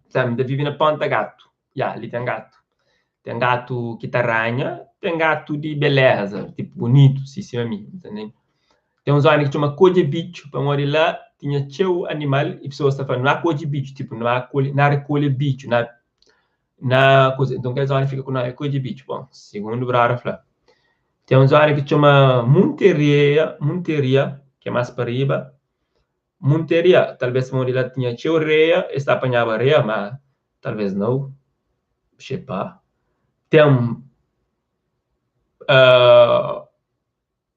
sabe, N ta vive na Ponta Gatu. Ya, li ten gatu. Ten gatu ki ta ranha, ten gatu di beleza, tipu bunitu, si sima mi, ntende? Ten un zona ki txoma Kodje Bitxu, pamodi la tinha txeu animal i pesoas ta fla nu ba kodje bitxu, tipu nu ba kolhe, na rekolhe bitxu, na na kuza. Nton kel zona fika ku nomi Kodje Bitxu. Bon, sigundu brother fla, ten un zona ki txoma Munteria, Munteria, ki é más pa riba, Munteria, talvês pamodi la tinha txeu reia, es ta panhaba reia, má talvês nau, xê pá. Ten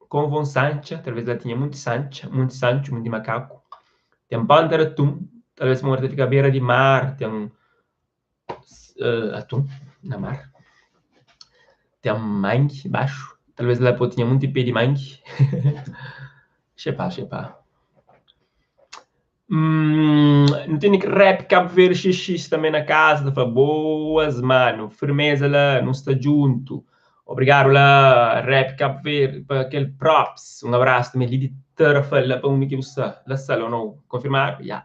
Konvon Santxa, talvês la tinha munti santxa, munti santxu, munti makaku. Ten Ponta di Atum, talvês pamodi ta fika bera di mar, ten atum na mar. Ten mangi baxu, talvês la pode tinha munti pé di mangi. Xê pá, xê pá. Nu tene rap Cabo Verde xx tanbe na kaza ta fla boas mano, firmeza la, nu sta djuntu. Obrigadu la rap Cabo Verde pa kel props. Un abrasu tanbe li di Tarrafal la pa undi ki bu sta, la sta la o nou? Konfirmadu? Ya.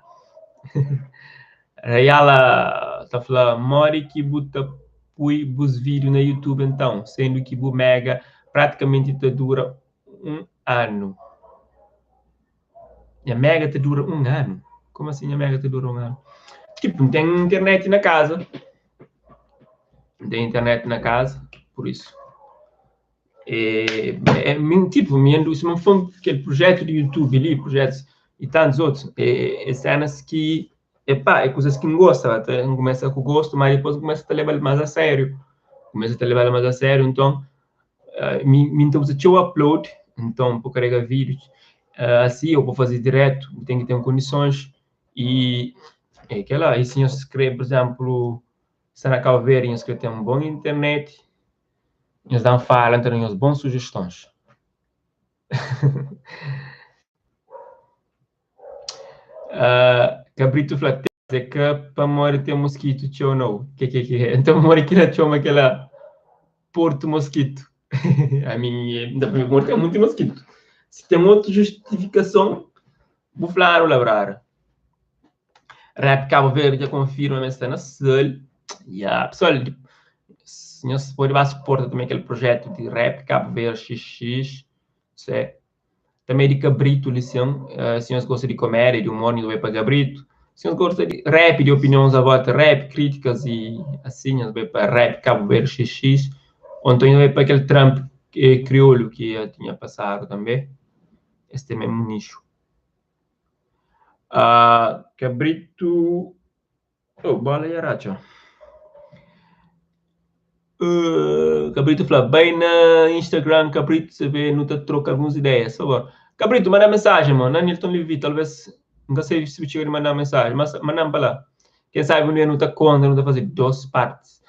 Rayala ta fla modi ki bu ta pui bus vídiu na YouTube entãu, sendu ki bu mega pratikamenti ta dura un anu. Nha mega ta dura un anu? Como assim nha mega ta dura un anu? Tipo, N ten internet na kaza. N ten internet na kaza, pur isu. É, é, tipo, mi andu, si ma fla kel projetu di YouTube li, projetus e tantus otus, é, é cenas ki, epá, é kuzas ki N gosta, ta, N kumesa ku gostu, ma dipôs N kumesa ta leba-l más a sériu. Kumesa ta leba-l más a sériu, nton, mi, mi N ta uza txeu upload, nton pa karega vídius, asi ô pa faze diretu, bu ten ki ten kondisons e é kel-la. E si nhos kre, pur izénplu, sta na Kabu Verdi, nhos kre ten un bon internet, nhos da-m fala, N ta da nhos bons sujestons. Cabrito fla, é ka pamodi ten moskitu txeu nau. Kekeke. Nton pamodi ki la txoma kela Porto Mosquito? Ami N ta poi pamodi ten monti moskitu. Si ten otu justifikason, bu fladu la brother. Rap Cabo Verde dja konfirma ma es sta na sal. Ya, pessoal, nhos pode ba suporta também kel projetu di Rap Cabo Verde xx, se. Também di Cabrito li sin, si nhos gosta di komédia, di umor, nhos bai pa Cabrito. Si nhos gosta di rap, di opinions a volta di rap, krítikas i asin, nhos bai pa Rap Cabo Verde xx. Ou nton nhos bai pa kel Trump kriolu ki ya tinha pasadu também. Es ten mesmu nixu. Cabrito. Oh, bola ya ratxa. Cabrito fla, bai na Instagram Cabrito CV, nu ta troka alguns ideias, favor. Cabrito, manda mensagem, mo, na Nilton Levy, talvez, nunca sei se bu txiga di manda mensagem, mas manda pa lá. Quem sabe um dia nu ta conta, nu ta fazer dos partes.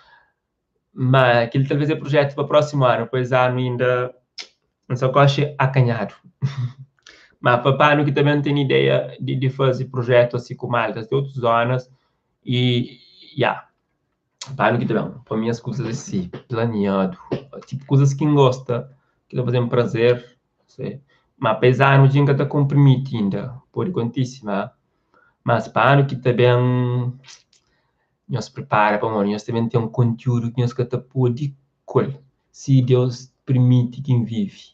Ma aquilo talvez é projeto para próximo ano, pois ano ainda N sa koxe akanhadu. Ma pa pa anu ki ta ben N tene ideia di di faze prujetu asi ku maltas di otus zonas y ya. Pa anu ki ta ben, pa mi es kuzas é si, planiadu, tipu kuzas ki N gosta, ki ta faze-m prazer, ma pa es anu dja N ka ta konprimiti inda, pode kontise ma, mas pa anu ki ta ben nhos pripara pamodi nhos ta ben ten kontiúdu ki nhos ka ta pode ku el, si Deus pirmiti ki N vive.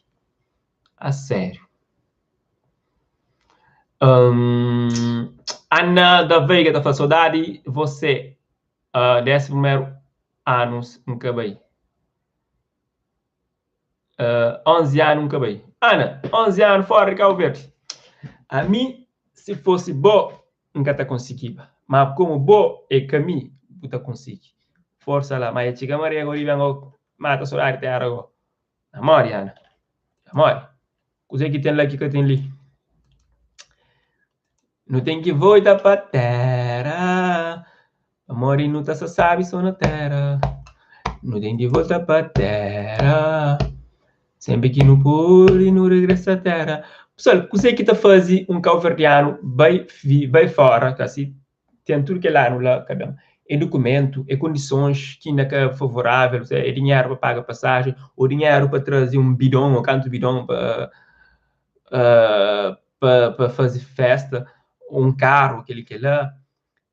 A sériu. Ana da Veiga ta fla sodadi você désimu primeru anus N ka bai. 11 anu N ka bai. Ana, 11 anu fora di Cabo Verde. Ami si fosi bo N ka ta konsigiba. Ma komu bo é ka mi, bu ta konsigi. Forsa la. Ma e txiga Maria go di ben go mata sodadi tera go. Na mori, Ana. Na mori. Kuzê ki ten la ki ka ten li? Nu ten ki volta pa tera. Pamodi nu ta sta sabi so na tera. Nu ten ki volta pa tera. Senpri ki nu pode, nu regresa tera. Pessoal, kuzê ki ta faze un kauverdianu bai bai fora, kasi ten tudu kel anu la ka ben? É dukumentu, é kondisons ki inda ka favorável, é dinheru pa paga pasajen, ô dinheru pa traze un bidon ô kantu bidon pa pa faze festa, un karu, kel-li kel-la.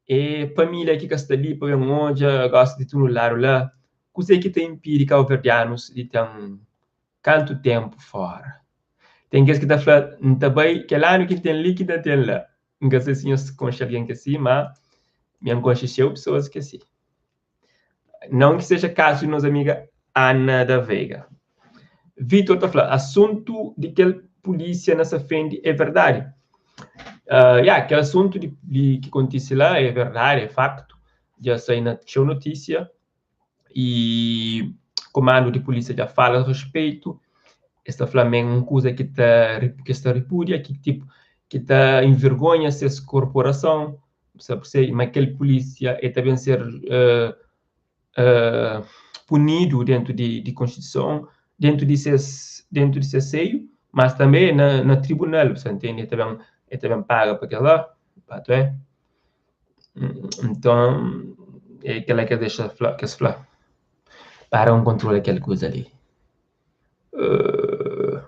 É família ki ka sta li pa ben odja, gosi di tudu ladu la. Kuzê ki ta inpidi kauverdianus di ten kantu ténpu fóra? Ten kes ki ta fla, N ta bai kel anu ki N ten li ki N ta ten la. N ka sai si nhos konxe algen ki é si, má mi N konxe txeu pesoas ki é si. Não ki seja kazu di nos amiga Ana da Veiga. Vitor ta fla, asuntu di kel pulísia na Safendi é verdadi? Uh, ya, kel asuntu di, di ki kontise la é verdadi, é faktu. Dja sai na txeu notísia i komandu di pulísia dja fala respeitu. Es ta fla ma é un kuza ki ta ki es ta ripúdia, ki tipu ki ta envergonha ses korporason, ma kel pulísia el ta ben ser uh, uh, punidu dentu di, di konstituison, dentu di ses, dentu di ses seiu, mas tanbe na, na tribunal, bu sa ntende, el ta ben, el ta ben paga pa kel la, patu é. Nton, é kel la ki es dexa fla, ki es fla. Para un kontrola kel kuza li. Uh...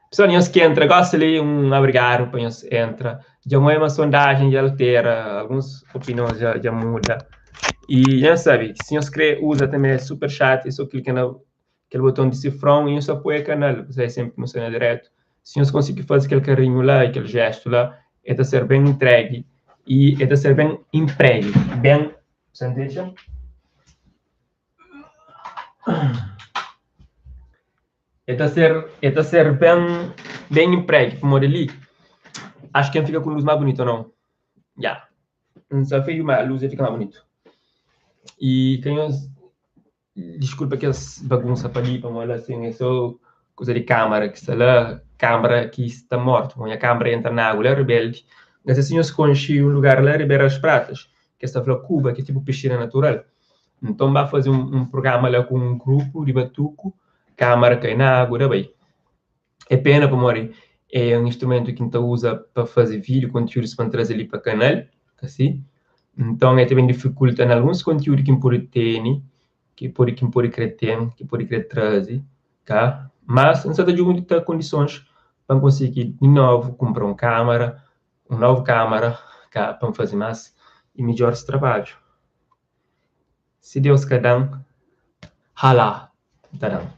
Pessoal, nhos ki entra gosi li, un obrigadu pa nhos entra. Dja N oia ma sondajen dja altera, alguns opinions dja, dja muda. I nhos sabe, si nhos kre uza tanbe super chat, é so klika na kel boton di sifron i nhos apoia kanal, ku sai senpri nu sai na diretu. Si nhos konsigi faze kel karinhu la i kel jestu la, el ta ser ben entregi i el ta ser ben inpregi, ben, sa ntende? El ta ser, el ta ser ben, ben inpregi, pamodi li acho ki N fika ku luz más bunitu, ou não? Ya, N sta feiu, ma luz dja fika más bunitu. I ka nhos diskulpa kes bagunsa pa li, pamodi la sin é so kuza di kamara ki sta la, kamara ki sta mortu, pamodi nha kamara entra na agu la rebeldi. N ka sai si nhos konxe un lugar la Ribera das Pratas, ki es ta fla Kuba, ki é tipu piscina natural. Nton, ba faze un prugrama la ku un grupu di batuku, kamara kai na agu, da bai. É pena pamodi é un instrumentu ki N ta uza pa faze vídiu, kontiúdus pa N traze li pa kanal, asi. Nton, el ta ben difikulta na alguns kontiúdu ki N pode tene, ki pode ki N pode kre ten, ki pode kre traze, ka? Mas, N sa ta djunta kondisons pa N konsigi di novu kunpra un kamara, un novu kamara, ka? Pa N faze más i midjoris trabadju. Si Deus ka da-m, Hala ta da-m.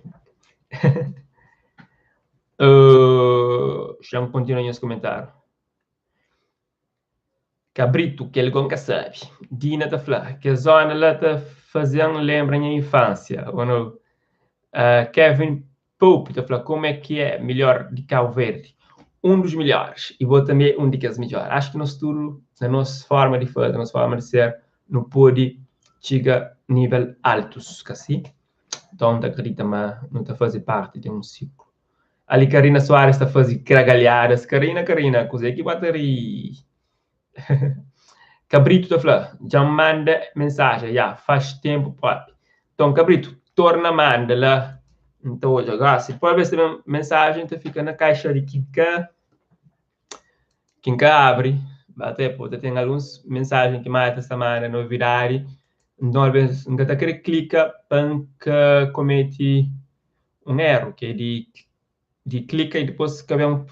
Xa-m kontinua nhas komentáriu. Kabritu, kel go N ka sabe. Dina ta fla, Kes zóna la ta faze-m lenbra nha infánsia. Ô no. Kevin Pope ta fla, Como é ki é melhor di Cabo Verde? Um dos melhores. E bo tanbe um di kes midjor. Acho ki nos tudu, na nos forma di faze, na nos forma di ser, nu pode txiga nível altus, ka si? Nton, N ta akredita ma nu ta faze parti di un siklu. Ali Karina Soares ta faze kragalhadas. Karina, Karina, kuzê ki bu ta ri? Cabrito ta fla, dja N manda mensajen, ya, faz tempu propi. Nton, Cabrito, torna manda la. N ta odja gosi. Pode ser mensajen ta fika na kaixa di ki ka ki N ka abri. Até pode ten alguns mensajen ki mata sta manda novidadi. Nton, alvês N ka ta kre klika pa N ka komete un eru, ki é di di klika i dipôs ka ben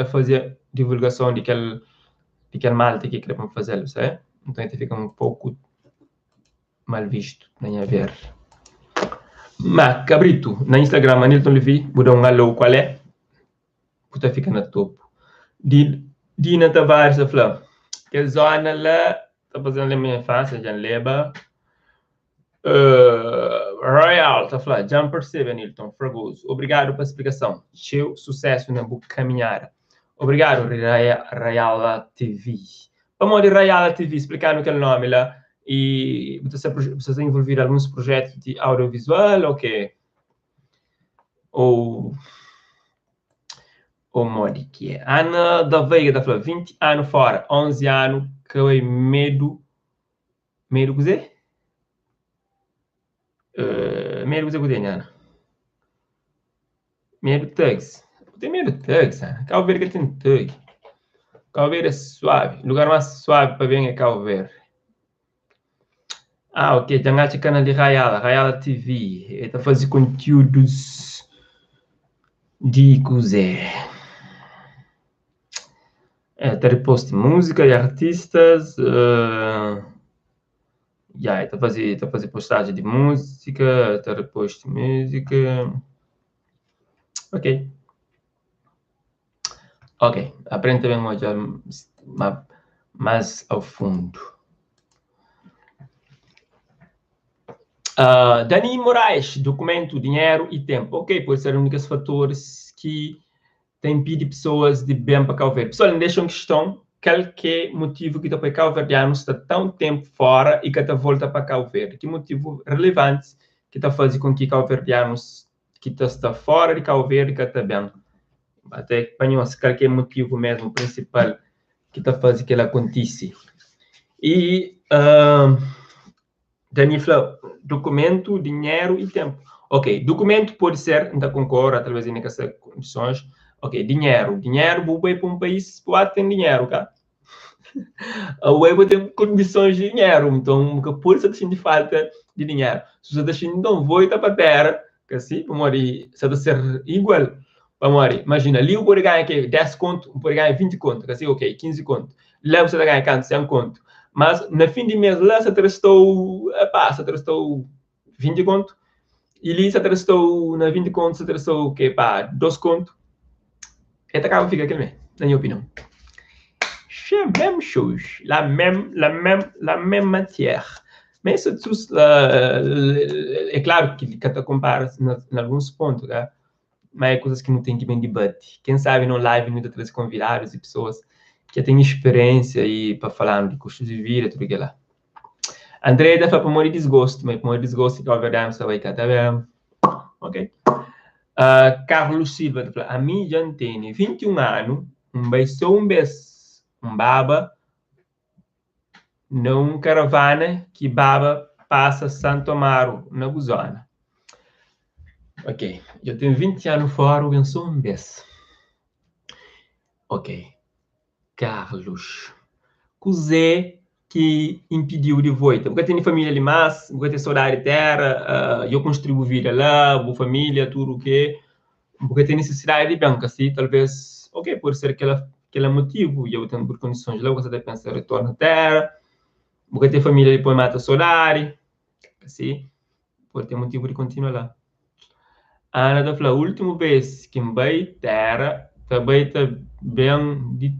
faze divulgason di kel di kel malta ki kre pa N faze-l, sabe? Nton, el ta fika un poku mal vistu na nha ver. Ma Cabrito, na Instagram Anilton Levy, bu da un alô kual é, bu ta fika na topu. Di Dina Tavares ta fla, kel zona la ta faze-m lenbra nha infánsia, dja N leba. Royal ta fla, dja N persebe Anilton Fragoso, obrigadu pa splikason, txeu susésu na bu kaminhada. Obrigadu Rayala TV. Pamodi Rayala TV? Splika-nu kel nomi la i bu ta sta bu sta involvidu alguns projetu di audiovisual ou ke? Ou ou modi ki é? Ana da Veiga ta fla, 20 anu fora, 11 anu ka bai medu medu kuzê? Medu kuzê ku tene Ana? Medu thugs. Bu ten medu thugs, Ana? Cabo Verde ka ten thug. Cabo Verde é suave. Lugar más suave pa ben é Cabo Verde. Ah, ok. Dja N atxa kanal di Rayala, Rayala TV. El ta faze kontiúdus di kuzê? El ta riposti múzika di artistas. Ya, el ta faze, ta faze postajen di múzika, ta reposti múzika. Ok. Ok, aprende ta ben odja más a fundu. Dani Moraes, dokumentu, dinheru i tenpu. Ok, pode ser un di kes fatoris ki ta inpidi pesoas di ben pa Kau Verdi. Pesoal, N dexa un kiston, kal ki é motivu ki ta poi kauverdianus sta tãu tenpu fora i ka ta volta pa Kau Verdi? Ki motivu relevantis ki ta faze kon ki kauverdianus ki ta sta fora di Kau Verdi ka ta ben? Até pa nhos, kal ki é motivu mesmu prinsipal ki ta faze kel-la kontise? I Dani fla, dokumentu, dinheru i tenpu. Ok, dokumentu pode ser, N ta konkorda, talvês inda ka sta kondisons. Ok, dinheru, dinheru bu bai pa un país bu ba ten dinheru, ka? Bu bai bu ten kondisons di dinheru, nton bu ka pode sta ta xinti falta di dinheru. Si bu sta ta xinti, nton volta pa tera, ka si? Pamodi sa ta ser igual. Pamodi, imajina, li bu pode ganha ke 10 kontu, bu pode ganha 20 kontu, ka si? Ok, 15 kontu. La bu sta ta ganha kantu? 100 kontu. Mas na fin di mês la sa ta resta-u, epá, sa ta resta-u 20 kontu. I li sa ta resta-u na 20 kontu, sa ta resta-u ke pá, 2 kontu. E ta kaba fika kel mê, na nha opinion. Xe même chose, la même, la même, la même matière. Mas isso, é claro ki ka ta kompara na alguns pontu, ka? Ma é kuzas ki nu ten ki ben dibati. Ken sabe num live nu ta traze konvidadus i pesoas ki ja ten speriensia i pa fala-nu di kustu di vida, tudu kila. André ta fla pamodi disgostu, ma é pamodi disgostu ki Cabo-Verdiano sta bai ka ta ben. Ok. Carlos Silva ta fla, ami dja N tene 21 anu, N bai so un bes, N baba na un karavana ki baba pasa Santo Amaro na bu zona. Ok, dja ten 20 anu fora, bu ben so un bes. Ok. Carlos, kuzê ki inpidiu di volta? Bu ka tene família li más? Bu ka ten sodadi di téra? Dja konstrui bu vida la, bu família, tudu ke? Bu ka ten nisisidadi di ben, ka si? Talvês, ok, pode ser kel-la kel-la motivu, dja bu ten bu kondisons la, bu ka sa ta pensa retorna téra, bu ka ten família li pa mata sodadi, ka si? Pode ten motivu di kontinua la. Ana ta fla, Últimu bês ki N bai téra, ta bai ta ben di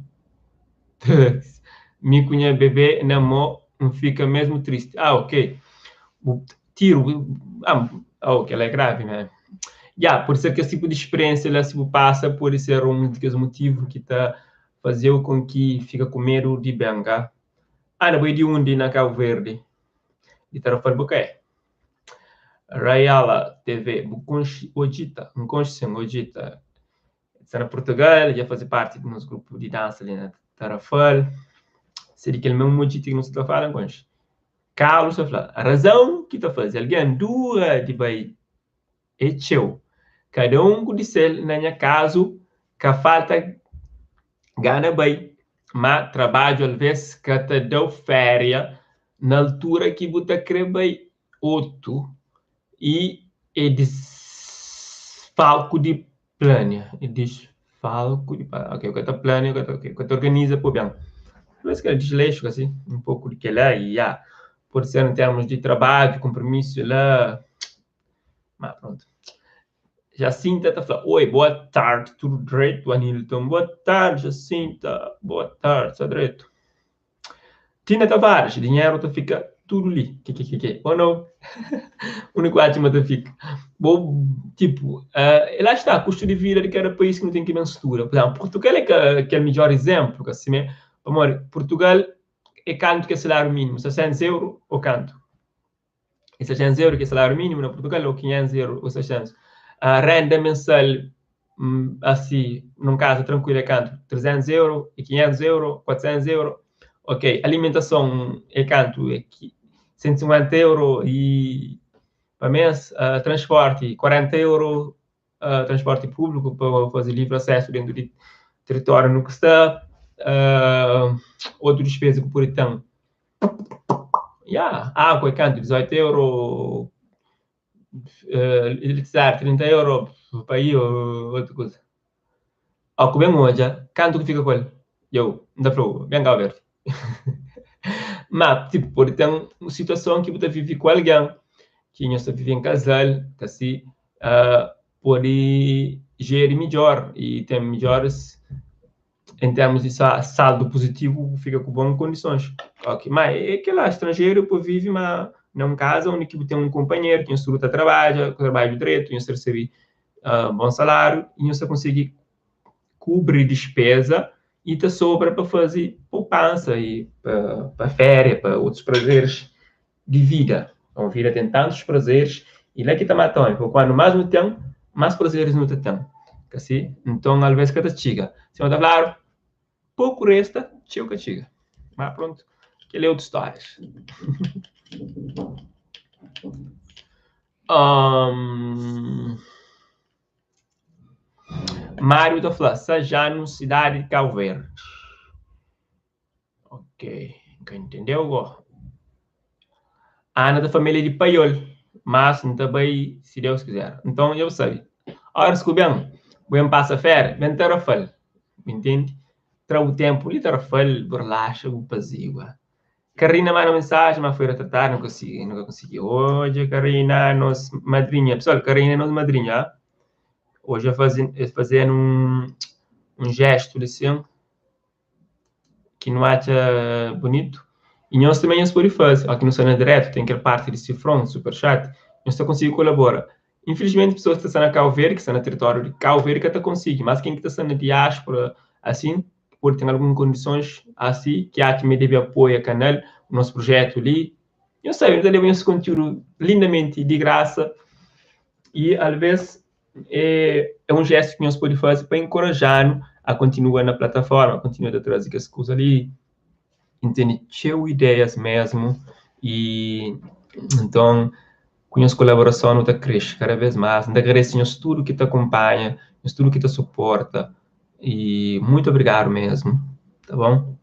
txis. Mi ku nha bebé na mô, N fika mésmu tristi. Ah, ok. Bu tiru, ah, oh, kel-la é gravi mésmu. Ya, pode ser kes tipu di spiriénsia la, si bu pasa, pode ser un di kes motivu ki ta faze-u kon ki fika ku medu di ben, ka? Ana, bo é di undi na Kabu Verdi? Di Tarrafal bu ka é? Rayala TV, bu konxe Ojita? N konxe sin, Ojita sta na Purtugal, dja faze parti di nos grupu di dansa li na Tarrafal. Se di kel mesmu Ojita ki nu sta ta fala, N konxe. Carlos ta fla, razon ki ta faze algen dura di bai é txeu. Kada un ku di sel, na nha kazu ka falta gana bai, ma trabadju alves ka ta dau féria na altura ki bu ta kre bai. Otu i é disfalku di plania, é disfalku di ok, ka ta plania, ka ta ok, ka ta organiza pa ben. Talvez ka disleixu asi, un poku di kela i ya, pode ser en termus di trabadju, konpromisu la, ma prontu. Jacinta ta fla, oi, boa tardi, tudu dretu? Anilton, boa tardi, Jacinta, boa tardi, sta dretu. Tina Tavares, dinheru ta fika tudu li, kekekeke, oh no, uniku atxa ma ta fika. Bo, tipo, uh, lá está, custo de vida de cada país que não tem que ben studa. Por exemplo, Portugal é que, que é o melhor exemplo, que assim, né? Amor, Portugal é canto que é salário mínimo, 600 euros ou canto? É 600 euros que é salário mínimo na Portugal, ou 500 euros ou 600. A renda mensal, assim, num casa tranquila, é canto? 300 euros, e 500 euros, 400 euros. Ok, alimentação é canto? É 150 euros e para mês, transporte 40 euros, transporte público para fazer livre acesso dentro de território no que está, outra despesa que por então, yeah, água é canto? 18 euros, eletricidade 30 euros, para aí, outra coisa. Ao que bem hoje, canto que fica com ele? Eu, não dá bem cá verde. Mas, tipo, pode ter uma situação que você vive com alguém, que você vive em casal, que assim, pode gerir melhor e tem melhores em termos de saldo positivo, fica com boas condições. Ok, mas é que lá, estrangeiro, pô, vive mas numa casa onde que tem um companheiro, que você trabalha, trabalha direito, você recebe bom salário, e você consegue cobrir despesa e te sobra para fazer poupança e para férias, para outros prazeres de vida. Então, a vida tem tantos prazeres e lá que está matando, porque quando mais não tem, mais prazeres não tem. Assim? Então, às vezes, que te chega. Se não está claro, pouco resta, chega que chega. Mas pronto, que é outra história. Mário da Fla, Sajano, cidade de Cabo Verde. Ok, quem entendeu? Go. Ana da família de Paiol, mas não também, se Deus quiser. Então, eu sei. Ora, se bem, bem passa férias, bem tarafal, entende? Tra o tempo, li tarafal, relaxa, o pazigua. Karina manda mensagem, mas foi retratar, não consegui, nunca consegui. Hoje, Karina, nossa madrinha. Pessoal, Karina é nossa madrinha. Hoje eu fazendo um gesto assim, que não acha bonito. E nós também nos pode fazer. Aqui no Sana Direto tem aquela parte de cifrão, super chat. Nós só conseguimos colaborar. Infelizmente, pessoas que estão na Cabo Verde, que estão no território de Cabo Verde, que até conseguem. Mas quem que está na diáspora, assim, pode ter algumas condições assim, que a me deve apoiar o canal, o nosso projeto ali. Eu sei, eu levo esse conteúdo lindamente, de graça. E, às vezes, é um gesto que nós podemos fazer para encorajar a continuar na plataforma, continuar a trazer as coisas ali, entende? Cheio ideias mesmo, e então, com as colaboração, não cresce cada vez mais. Então, agradeço tudo que te acompanha, tudo que te suporta, e muito obrigado mesmo, tá bom?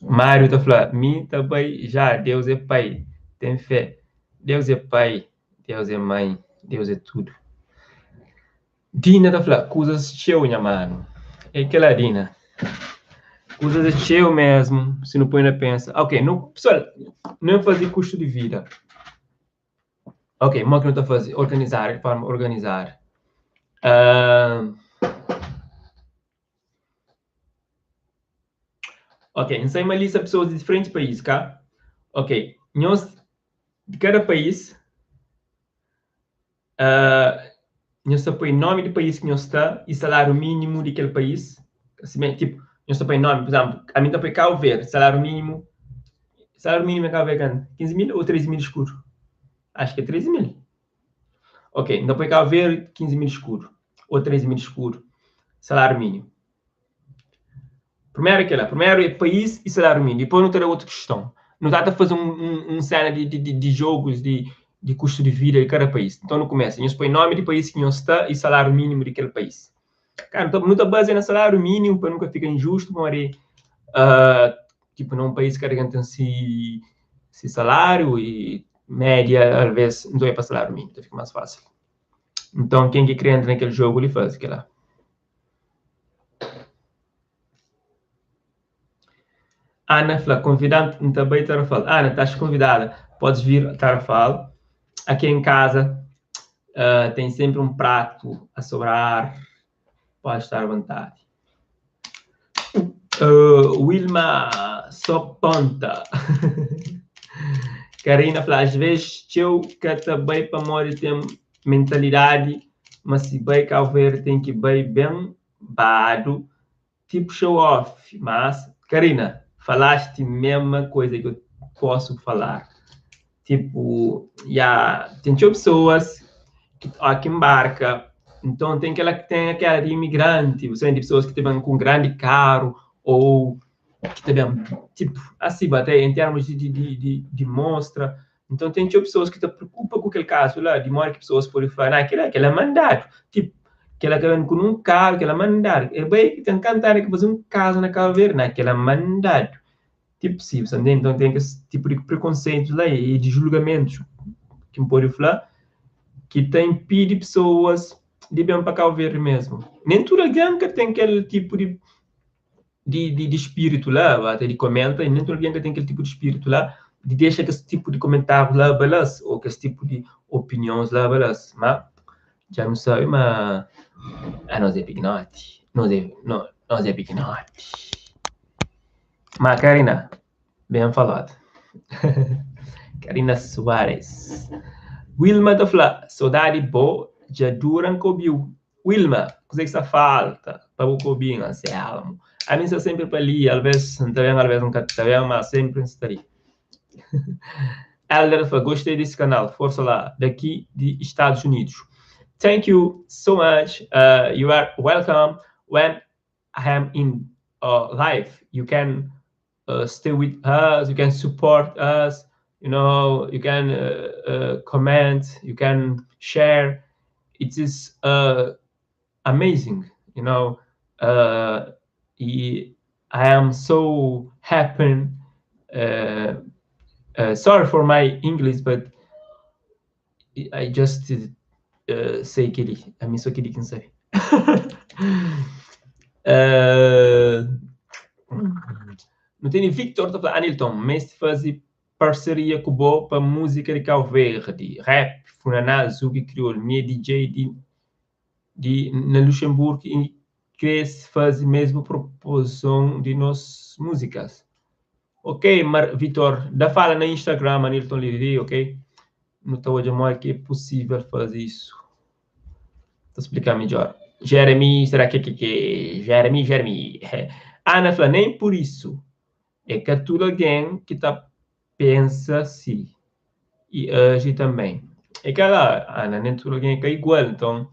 Mário tá falando, mim também já, Deus é pai, tem fé, Deus é pai, Deus é mãe, Deus é tudo. Dina tá falando, coisas cheio, minha mano. É aquela Dina. Coisas é cheio mesmo, se não põe na pensa. Ok, não, pessoal, não fazer custo de vida. Ok, como é que não está a fazer? Organizar, de forma organizar. Ok, não sei uma lista de pessoas de diferentes países, cá? Ok, nós, de cada país, nós põe nome do país que nós está e salário mínimo daquele país. Assim, tipo, nós põe nome, por exemplo, a mim está põe Cabo Verde, salário mínimo é Cabo Verde, 15 mil ou 13 mil escuro? Acho que é 13 mil. Ok, então põe Cabo Verde, 15 mil escuro ou 13 mil escuro, salário mínimo. Primeiro é aquela, primeiro é país e salário mínimo, depois não terá outra questão. Não dá para fazer um cena de jogos de... di kustu di vida di kada país. Nton nu kumesa, nhos poi nomi di país ki nhos sta i saláriu mínimu di kel país. Ka, nu ta bazia na saláriu mínimu pa nu ka fika injustu pamodi tipo na un país kada algen ten si si saláriu i média alvês nu ta bai pa saláriu mínimu ta fika más fásil. Nton ken ki kre entra na kel jogu li faze kela. Ana fla, Konvidan N ta bai Tarrafal. Ana, estás convidada. Podes vir a Tarrafal. Aqui em casa tem sempre um prato a sobrar. Pode estar à vontade. Wilma, só ponta. Karina fla, às vezes txeu ka ta bai pamodi ten mentalidadi ma si bai Cabo Verde ten ki bai ben badu Tipo show off, mas Karina, falaste mesma coisa que eu posso falar. Tipo, ya, tem txeu pessoas que, ó, que embarca, então tem aquela que tem aquela de imigrante, você tem pessoas que te vêm com um grande carro ou que te vêm, tipo, assim, até em termos de mostra. Então tem txeu pessoas que te preocupa com aquele caso lá, de modo que pessoas podem falar, ah, aquele, aquele é mandado. Tipo, Kel ka ben ku nun karu, kel-la mandadu. É bai ki ten kantadu ki faze un kaza na Kabu Verdi, na kel-la mandadu. Tipo si, bu sta ntende? Nton ten kes tipu di prekonseitus la i di julgamentus ki N pode fla ki ta inpidi pesoas di ben pa Kabu Verdi mesmu. Nen tudu algen ka ten kel tipu di di spiritu la, ate di komenta, i nen tudu algen ka ten kel tipu di spiritu la di dexa kes tipu di komentárius la abala-s ô kes tipu di opinions la abala-s. Má dja nu sabe ma anos é pikinoti, nos é nos é pikinoti. Má Karina, ben faladu. Karina Soares. Wilma ta fla, sodadi bo dja dura N ka obi-u. Wilma, kuzê ki sta falta pa bu ka obi-m, Anselmo? Ami N sta sénpri pa li, alvês N ta ben, alvês N ka ta ben, má sénpri N sta li. Elder fla, gostei desse canal, força lá, daqui de Estados Unidos. Thank you so much. You are welcome. When I am in live, you can stay with us, you can support us, you can comment, you can share. It is amazing. I am so happy. Sorry for my English, but I just say kel-li. Ami só kel-li ki N sabe. Nu tene Victor ta fla, Anilton, meste faze parceria ku bo pa múzika di Cabo Verde, rap, funaná, zouk kriolu. Mi é DJ di na Luxemburgo i kre faze mesmu promoson di nos múzikas. Ok, Mar Vitor, da fala na Instagram, Anilton Lili, ok? Nu ta odja modi ki é pusível faze isu. Ta splika midjor. Jeremy, será que que que? Jeremy, Jeremy. Ana fla, nem por isso. É ka tudu algen ki ta pensa si i aji tanbê. É kel-la, Ana, nen tudu algen é ka igual. Nton,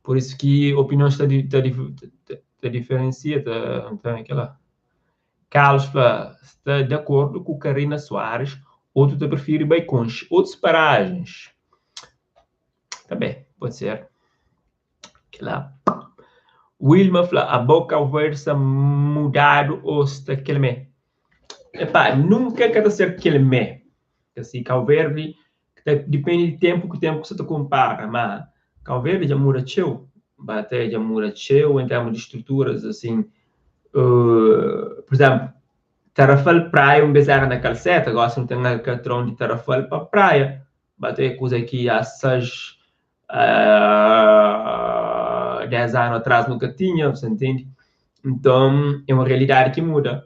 pur isu ki opinions ta ta ta diferensia, ta, nton é kel-la. Carlos fla, sta di akordu ku Karina Soares, otu ta prifiri bai konxe otus parajens. Tanbê, pode ser. Kel-la. Wilma fla, abo Cabo Verde sta mudadu ô sta kel mé? Epá, nunka ka ta ser kel mé. Asi, Cabo Verde ta dipende di ténpu ku ténpu ki sa ta konpara, má Cabo Verde dja muda txeu, até dja muda txeu en termus di struturas, asin, pur izénplu, Tarrafal Praia un bês éra na Kalseta, gósi nu ten Alkatron di Tarrafal pa Praia, ba ta é kuza ki há 6, 10 anu atrás nu ka tinha, bu sa ntende? Nton, é un realidadi ki muda.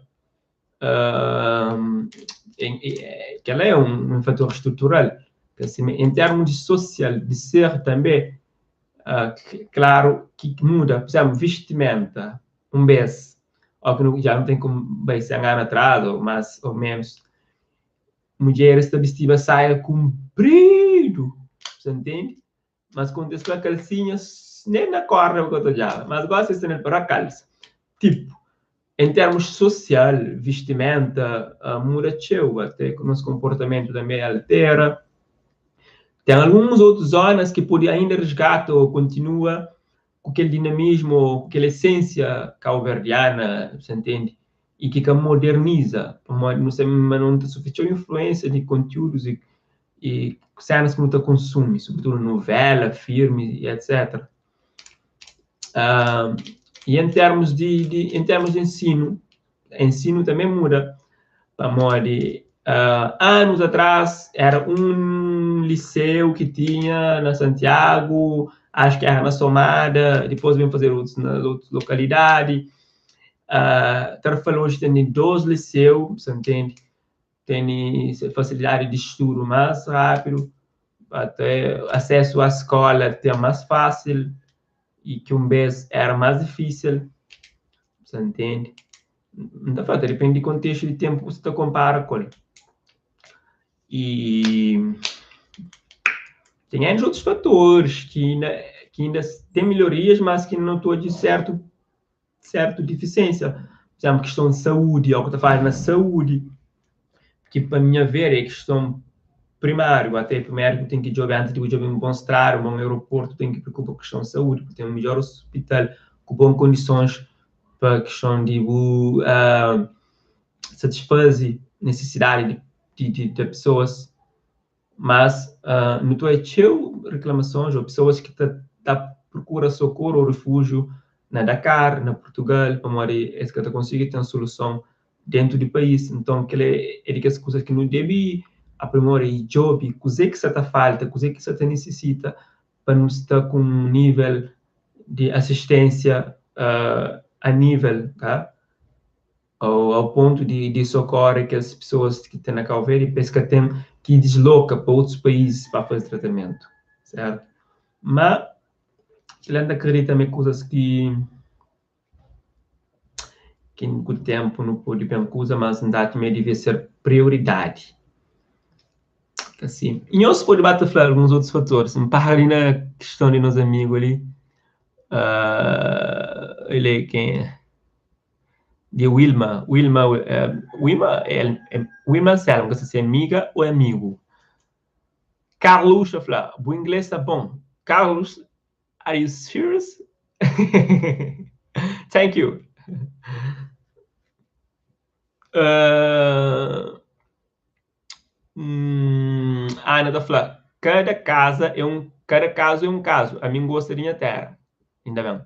Kel-la é un fator strutural. Em termos de social, de ser tanbê, klaru ki muda. Pur izénplu, vestimenta, un bês, ó ki nu dja nu ten komu bai 100 anu atrás ô más ô ménus, mudjeris ta bistiba saia kunpridu, bu sa ntende? Mas kónta es fla kalsinha, nen na kórda bu ka ta odjaba. Mas gósi es ta ben para kalsa. Tipu, en termus sosial, vestimenta muda txeu, ate nos konportamentu tanbe altera. Ten alguns otus zonas ki pode ainda resgata ou kontinua ku kel dinamismu ou ku kel esensia kauverdiana, sa ntende? I ki ka moderniza, pamodi nu sabe ma nu ta sufri txeu influensia di kontiúdus i i senas ki nu ta konsumi, sobritudu novela, filmi i etc. I en termus di di en termus di ensinu, ensinu tanbe muda, pamodi anus atras era un liseu ki tinha na Santiagu, axu ki era na Somada, dipôs ben fazedu otus na otus lokalidadi. Tarrafal oji ten 2 liseu, sa ntende, tene fasilidadi di studu más rápidu, até asesu a skola ten más fásil i ki un bês era más difísil, sa ntende. N ta fla, ta dipende di kontestu di ténpu ku bu ta konpara ku el. I ten N otus fatoris ki inda ki inda ten melhorias, mas ki no ta odja sertu sertu difisiensia. Pur izénplu, kiston di saúdi, óki ta fladu na saúdi, ki pa nha ver é kiston primáriu, até primeru bu ten ki djobe antis di bu djobe un bon strada, un bon aeroportu, ten ki preokupa ku kiston di saúdi, bu ten un midjor ospital ku bon kondisons pa kiston di bu satisfaze nisisidadi di pesoas. Mas nu ta oia txeu riklamasons ô pesoas ki ta ta prokura sokoru ô rifujiu na Dakar, na Purtugal, pamodi es ka ta konsigi ten soluson dentu di país. Nton, kel-la é di kes kuza ki nu debe aprimora i djobe kuzê ki sa ta falta, kuzê ki sa ta nisisita pa nu sta ku un nível di asisténsia a nível, ka? Ao ao pontu di di sokore kes pesoas ki ten na Kau Verdi pa es ka ten ki disloka pa otus país pa faze tratamentu, sertu? Ma kila N ta kridita ma é kuzas ki ki ku tenpu nu pode ben kuza, mas N ta atxa ma devia ser prioridadi. Asi, i nhos pode ba ta fla alguns otus fatoris. N para li na kiston di nos amigu li, el é kenha? Di Wilma, Wilma, Wilma, Wilma Anselmo, ka sa si é amiga ou é amigu. Carlos ta fla, bu inglês sta bon. Carlos, are you serious? Thank you. Uh, Ana ta fla, kada kaza é un, kada kazu é un kazu. Ami N gosta di nha téra. Inda ben.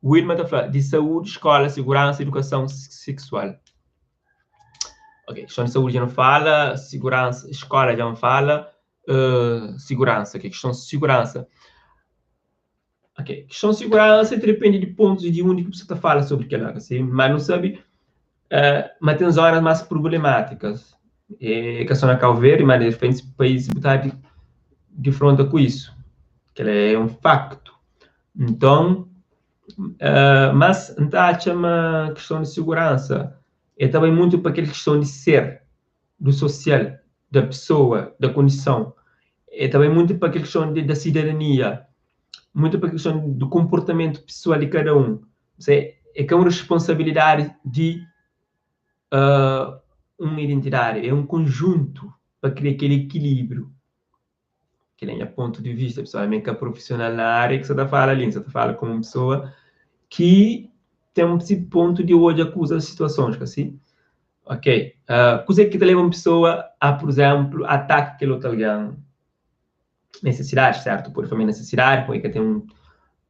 Wilma ta fla, di saúdi, skola, siguransa, idukason seksual. Ok, kiston di saúdi dja nu fala, siguransa, skola dja N fala, uh, siguransa, ok, kiston di siguransa. Ok, kiston di siguransa ta depende di pontus di undi ki bu sta ta fala sobri kel-la, si? Ma nu sabe uh, ma ten zonas más problemátikas. É ka só na Cabo Verde, ma na diferentes países bu ta difronta ku isu. Kel-la é un faktu. Nton, uh, mas N ta atxa ma kiston di siguransa é ta bai mutu pa kel kiston di ser, do sosial, da pesoa, da kondison. É ta bai mutu pa kel kiston di da sidadania, mutu pa kel kiston di konportamentu pesoal di kada un. Se é ka un responsabilidadi di uh, un identidadi, é un konjuntu pa kria kel ekilíbriu. Kel é nha pontu di vista, pesoal. Mi é ka profisional na ária ki sa ta fala li, N sa ta fala komu un pesoa ki ten si pontu di odja kuzas, situasons, ka si? Ok, uh, kuzê ki ta leba un pesoa a, pur izénplu, ataka kel otu algen? Nesesidadi, sertu? Pode fla ma é nesesidadi, pode ka ten un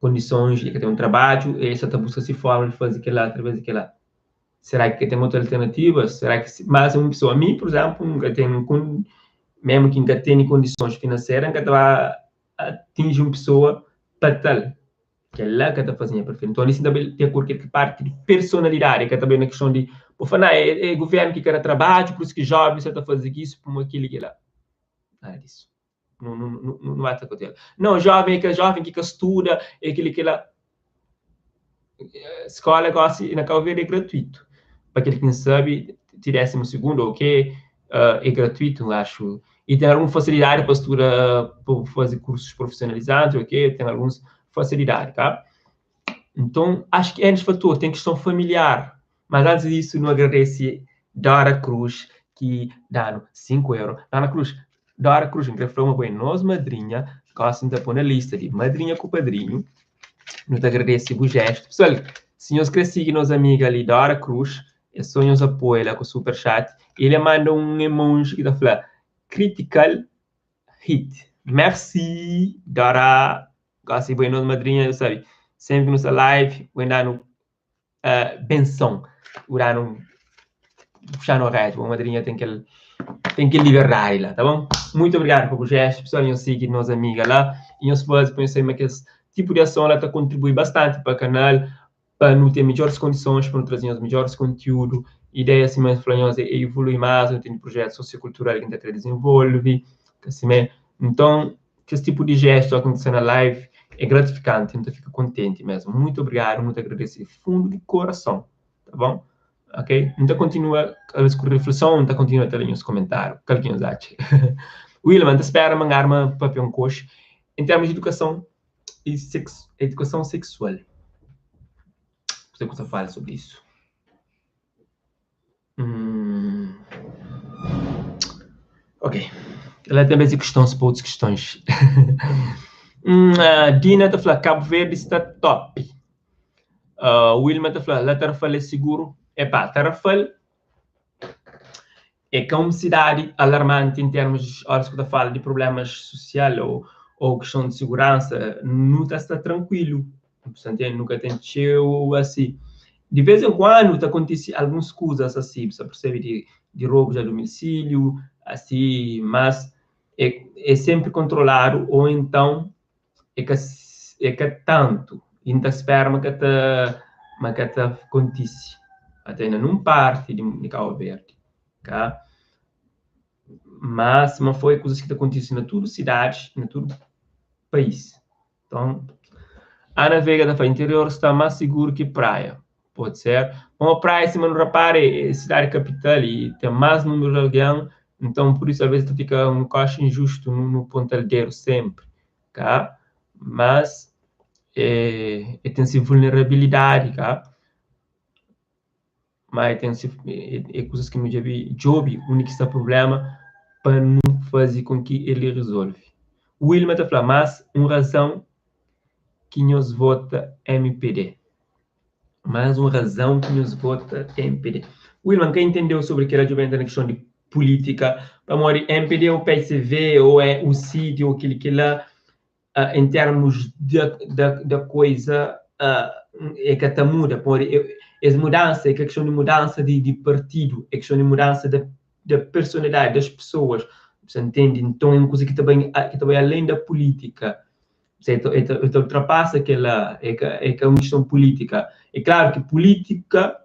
kondisons, e ka ten un trabadju, e sa ta buska si forma di faze kel-la através di kel-la. Será ki ka ten otu alternativa? Será ki si, mas un pesoa, mi, pur izénplu, N ka ten mésmu ki N ka tene kondisons finanseru, N ka ta ba atinji un pesoa pa tal. Kel-la ka ta faze nha perfil. Nton, li si N ta bai di akordu ku kel parti di personalidadi, ka ta bai na kiston di bu fla, na, é guvernu ki ka da trabadju, pur isu ki jovens sa ta faze isu, pamodi kel-li, kel-la. Nada disu. Nu, nu, nu, nu ba ta kontenta. Não, jovem é que jovem que ka studa, é aquele que lá. Escola gosta na Cabo Verde é gratuito. Para aquele que não sabe, de décimo segundo ou que é gratuito, acho. E tem alguma facilidade para estudar, para fazer cursos profissionalizantes, ok? Tem algumas facilidade, tá? Então, acho que é nesse fator, tem questão familiar. Mas antes disso, não agradece Dora Cruz, que dá 5 euros. Dona Cruz, Dora Cruz, N kre fla-u ma bo é nos madrinha, gósi N ta pô na lista di madrinha ku padrinhu. Nu ta agradese bu jéstu. Pesoal, si nhos kre sigi nos amiga li, Dora Cruz, é sô nhos apoia la ku super chat. El e manda un emoji ki ta fla Critical Hit. Merci, Dora! Gósi bo é nos madrinha, bu sabe, sénpri ki nu sta live, bu ben da-nu benson, bu da-nu, bu puxa-nu orédja, bo madrinha ten kel, ten kel liberdadi la, ta bon? Muitu obrigadu pa bu jéstu, pesoal, nhos sigi nos amiga la i nhos faze pa nhos sabe ma kes tipu di ason la ta kontribui bastanti pa kanal, pa nu ten midjoris kondisons, pa nu traze nhos midjoris kontiúdu, ideia sima nhos fla nhos é evolui más, nu ten projetu sosiokultural ki nu ta kre dizenvolve, ka simé? Nton, Kes tipu di jestu akontise na live é gratifikanti, nu ta fika kontenti mesmu. Muitu obrigadu, nu ta agradese di fundu di korason, ta bon? Ok, nu ta kontinua talvez ku rifleson, nu ta kontinua ta lé nhos komentáriu, kal ki nhos atxa? Wilma, N ta spera ma N arma papia un koxi en termus di idukason i edukason seksual. Kuzê ku ta fala sobri isu? Ok, kel-la tanbê é kistons pa otus kistons. Dina ta fla Kabu Verdi sta top. Wilma ta fla la Tarrafal é siguru. Epá, Tarrafal é ka un sidadi alarmanti en termus óras ki bu ta fala di prublémas susial ô kiston di siguransa, nu ta sta trankuilu. Nu ka ten txeu asi. Di vez en kuandu ta kontise alguns kuzas asi, bu sa persebe di robus a domisiliu, asi, mas é senpri kontroladu ô entãu é ka é ka tantu i N ta spera ma ka ta ma ka ta kontise ate na nun parti di Kabu Verdi, ka. Mas ma foi kuzas ki ta kontise na tudu sidadis, na tudu país. Nton, Ana Veiga ta fla, interior sta más siguru ki praia. Pode ser. Pamodi praia, sima nu rapara, é sidadi kapital i ten más númeru di algen, nton pur isu alvês ta fika un koxa injustu nu ponta-l dedu sénpri, ka? Mas é ten se vulnerabilidadi, ka? Má é ten se é kuzas ki nu debe djobe undi ki sta prubléma pa nu faze kon ki el rizolve. Wilma ta fla, Más un razon ki nhos vota mpd. Más un razon ki nhos vota mpd. Wilma, N ka intendeu sobri kel-la, djobe entra na kiston di pulítika, pamodi mpd ô psv ô é UCID ô kel-li kel-la, en termus da koiza e ka ta muda, pamodi es mudansa e ka kiston di mudansa di partidu, e kiston di mudansa da personalidadi das pesoas, bu sa ntende? Nton e un kuza ki ta bai ki ta bai alen da pulítika, e ta ultrapasa kela, e ka un kiston pulítika. E klaru ki pulítika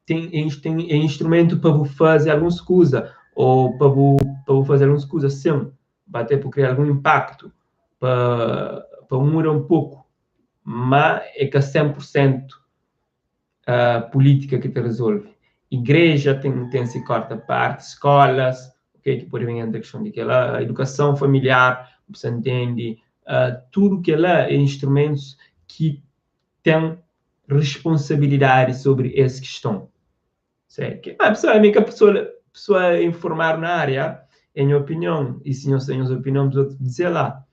ten e instrumentu pa bu faze alguns kuza o pa bu pa bu faze alguns kuza sin, pa até bu kria algun inpaktu pa pa muda un poku, má é ka 100 pur sentu pulítika ki ta rizolve. Igreja ten ten si kórta parti, skólas, ok, ki pode ben entra kiston di kel-la, idukason familiar, bu sa ntende, tudu kel-la é instrumentus ki ten responsabilidadi sobri es kiston. Sei ki, ah, pessoal, mi ka pessoa, pessoa informadu na área, é nha opinion, e si nhos ten nhos opinion, bzot dze lá.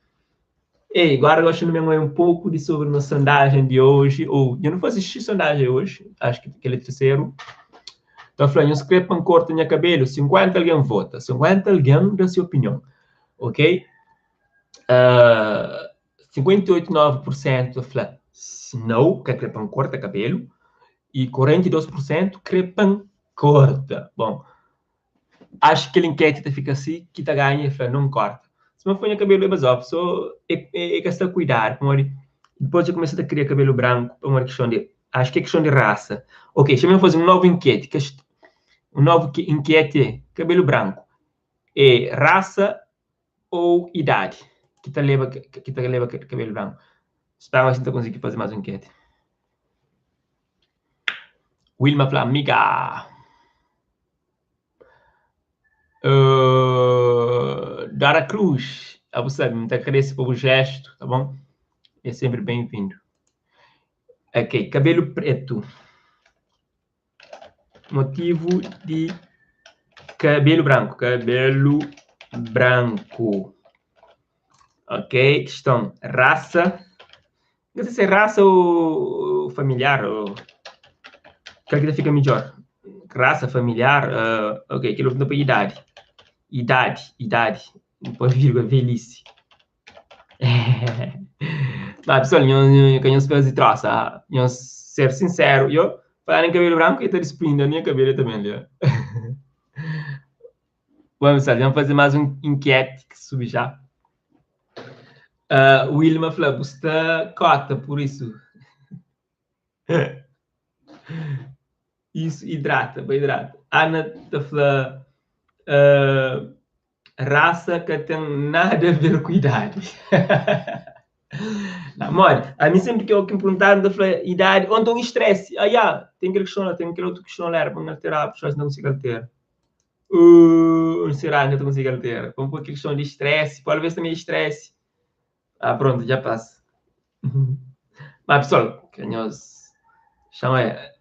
Ei, agora gosto de me um pouco de sobre uma sondagem de hoje, ou eu não faço sondagem hoje, acho que aquele é terceiro. Então, falando, nhos kre pa N korta nha cabelo, 50 alguém vota, 50 alguém dá sua opinião, ok? 58,9% fla não, ka kre pa N korta cabelo, e 42% kre pa N korta. Bom, acho que kel enquete ta fika si, ki ta ganha e fla não korta. Se ma foi nha cabelo é bazof, so é, é, é ka sta kuidadu, pamodi depois dja kumesa ta kria cabelo branco, pamodi questão de, acho que é questão de raça. Ok, deixa-me fazer um novo enquete, que um novo enquete é cabelo branco, é raça ou idade ki ta leba ki ta leba kabelu branku? Spera ma si N ta konsigi faze más un enketi. Wilma fla, amiga. Dora Cruz, a bu sabe, N ta agradese pa bu jestu, tá bom? É sempre bem-vindo. Ok, cabelo preto. Motivo di cabelo branco. Cabelo. branku. Ok, kiston rasa. N ka sei se é rasa ô familiar ô kal ki ta fika midjor. Rasa, familiar, ok, kel otu ta poi idadi. Idadi, idadi, N poi virgula, velhice. Má pesoal, nho, ka nhos faze trosa, nhos ser sinseru. Yo, falar em cabelo branco e ta desprende a minha cabelo também ali. Bom, pessoal, vamos fazer mais um enquete que subi já. Wilma fla, bu sta cota, por isso. Isso hidrata, ba hidrata. Ana ta fla, raça ka ten nada a ver ku idade. Não, modi, a mim sempre que eu que me perguntaram, ta fla idade, ou então estresse. Ah, yeah, tem aquele questão lá, tem aquele outro questão lá, era para me alterar, pessoal, não consigo alterar. Será que não consigo alterar? Vamos pôr aquela questão de estresse, pode ver se também estresse. Ah, pronto, já passa. Mas, pessoal, que nós chama é,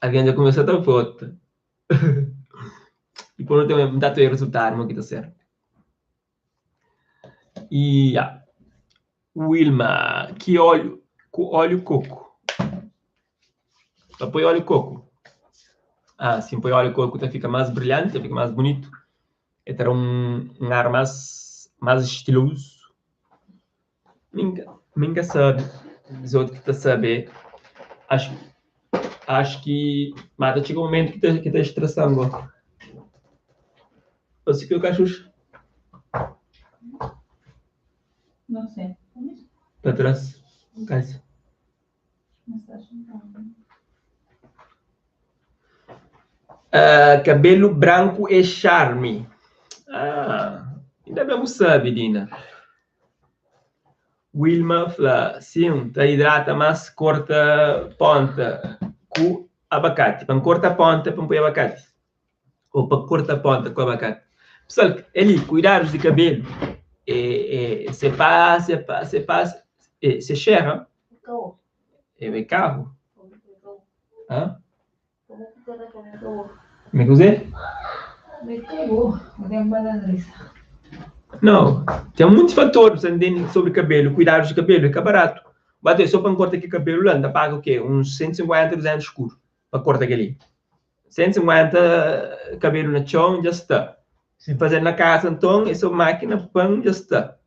alguém já começou a ter foto. E quando tem um dado resultado, não que tá certo. E, yeah. Wilma, que óleo? Com óleo coco. Só põe óleo coco. Ah, sim, põe óleo coco, então fica mais brilhante, fica mais bonito. E terá um ar mais estiloso. Minha sabe, os outros que tá saber. Acho que, mas chega um momento que tá estressando. Você que o cachorro? Não sei. Para trás. Cai. Cabelo branco é charme. Ah, ainda bem que sabe, Dina. Wilma fala, sim, tá hidrata, mas corta ponta com abacate. Para corta a ponta, para pôr abacate. Ou para corta a ponta com abacate. Pessoal, ali, cuidados de cabelo. Se passa, se passa, se cheira. É carro. Hã? Me acusei? Me cagou, Não, tem muitos fatores sobre cabelo, cuidados de cabelo, é barato. Bateu só para cortar aqui cabelo lá, ainda paga o quê? Uns 150, 200 escuro para cortar aquele. 150 cabelo no chão, já está. Se fazer na casa, então, essa máquina, pão, já está.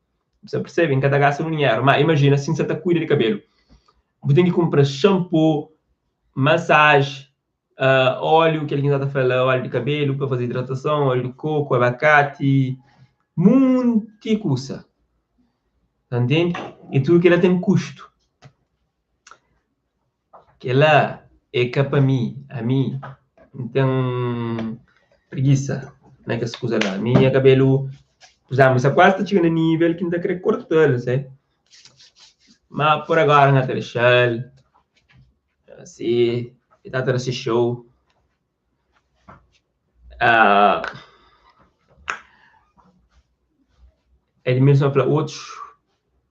Você percebe? Em cada gasta um dinheiro. Mas imagina, assim você está cuidando de cabelo. Você tem que comprar shampoo, massagem, óleo, que alguém está falando, óleo de cabelo para fazer hidratação, óleo de coco, abacate, muita coisa. Entende? E tudo que ela tem custo. Que ela é capa a mim, então preguiça, né, que as coisas lá. Minha cabelo, por exemplo, está quase chegando a nível que não está querendo cortar, não sei. Mas por agora não está deixando. Assim, está tendo esse show. Edmilson fala, outros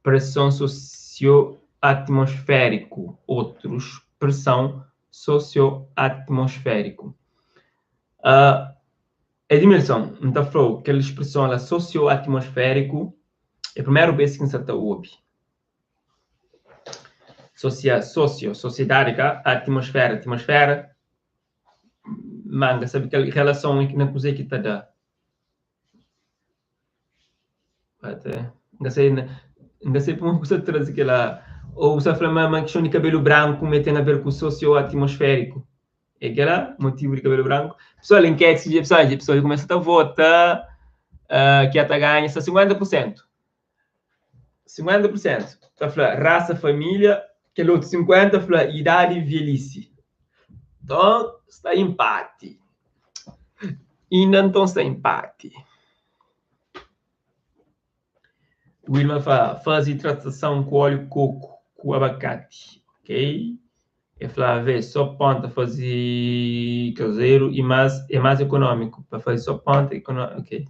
pressão socioatmosférico, outros pressão socioatmosférico. Edmilson, não falou aquela expressão lá, socioatmosférico, é a primeira vez que você está ouvindo. Socio, sociedade, atmosfera, atmosfera, manga, sabe aquela relação que não coisa que tá dá. Até, não sei como você traz aquela, ou você fala uma questão de cabelo branco, tem a ver com socio-atmosférico. É aquela motivo de cabelo branco. Pessoal, enquete, pessoal, pessoal começa a votar, que até ganha está 50%. 50%. Tá falando raça, família, aquele outro 50% fala idade e velhice. Então, está empate. Ainda então está empate. Wilma fala, faz hidratação com óleo coco, com abacate, ok? É fala, vê, só ponta fazer caseiro e mais, é mais econômico. Para fazer só ponta, ok.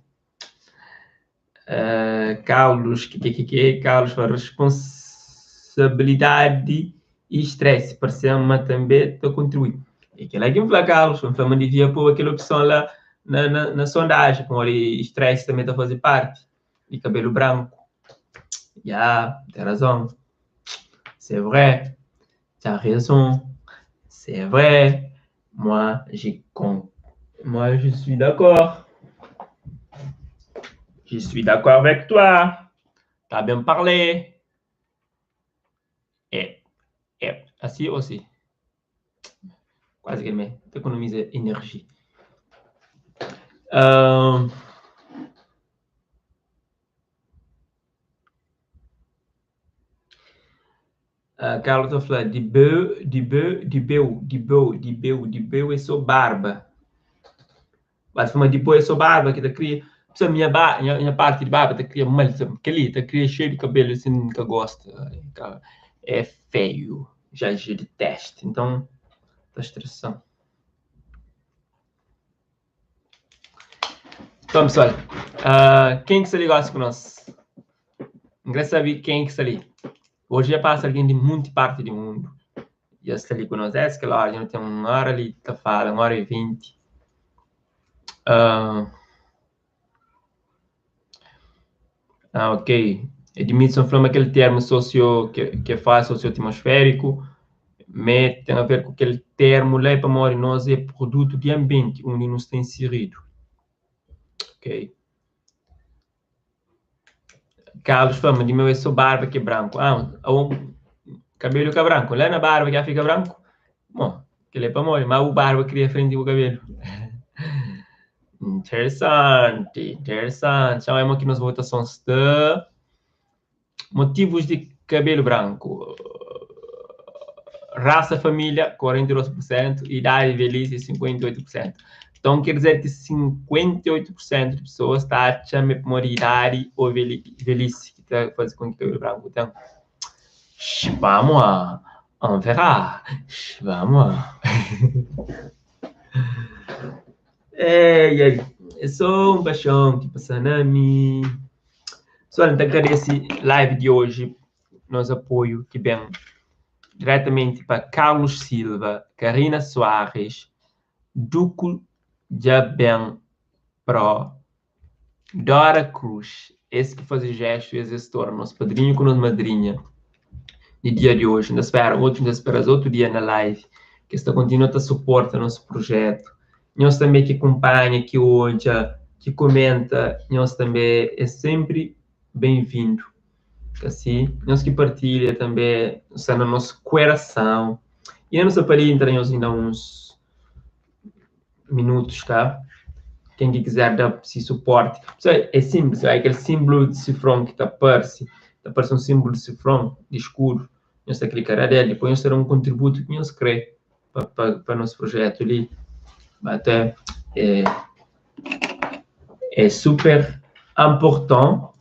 Carlos, que, Carlos fala, responsabilidade e estresse, parece-me também para contribuir. E aquela que fala, Carlos, fala, devia pôr aquela opção lá, na, na, na sondagem, pamodi stress também ta faze parte di cabelo branco. Ya, tem razão. C'est vrai. Tu as raison. C'est vrai. Moi, j'ai con... Moi, je suis d'accord. Je suis d'accord avec toi. T'as bien parlé. É, é, assim ou assim? Quase que me economiza energia. Um, uh, Carlos tá falando de beu, de beu, de beu, de beu, de beu, de beu é só barba. Mas fuma de boi é só barba que tá cria. Pessoa, minha, ba, minha, minha parte de barba tá cria mal, que ali tá cria cheio de cabelo assim, nunca gosta. É feio, já já detesto. Então, tá estressando. Então, pessoal, uh, quem que se ligou com nós? Não quer saber quem que está ali. Hoje já passa alguém de muita parte do mundo. Já está ali com nós. Essa que é a hora, já tem uma hora ali, tá falando, 1h20. Uh, ah, ok. Edmilson falou aquele termo socio, que, que faz socioatmosférico, mas tem a ver com aquele termo lá para morrer nós é produto de ambiente onde nos tem inserido. Ok. Carlos fala, de meu é só barba que é branco. Ah, o cabelo que é branco. Lá na barba que já fica branco. Bom, que ele é para morrer, mas o barba cria frente o cabelo. Interessante, interessante. Chamamos aqui nas votações de motivos de cabelo branco. Raça, família, 42%, idade e velhice, 58%. Então, quer dizer que 58% de pessoas está a chamar por idade ou velhice, que está fazendo com que cabelo branco. Então, vamos lá, on verra. Vamos lá. É, e aí, é só um paixão que passa na mim. Pessoal, então agradeço live de hoje, nosso apoio que vem diretamente para Carlos Silva, Karina Soares, Duco Jabem Pro, Dora Cruz, esse que faz o gesto e executor, nosso padrinho com nossa madrinha, de dia de hoje. Ainda espera outro, ainda espera outro dia na live, que está continua a suporta nosso projeto. Nós também que acompanha, que olha, que comenta, nós também é sempre bem-vindo. Assim, nós que partilha também, está no nosso coração. E na nossa palhinha, nós ainda uns minutos, tá? Quem que quiser dar se suporte. É simples, é aquele símbolo de cifrão que está aparece, tá aparece um símbolo de cifrão, de escuro. Nós está clicar nele, depois nós terá um contributo que nós crê para nosso projeto ali. Até é, é super important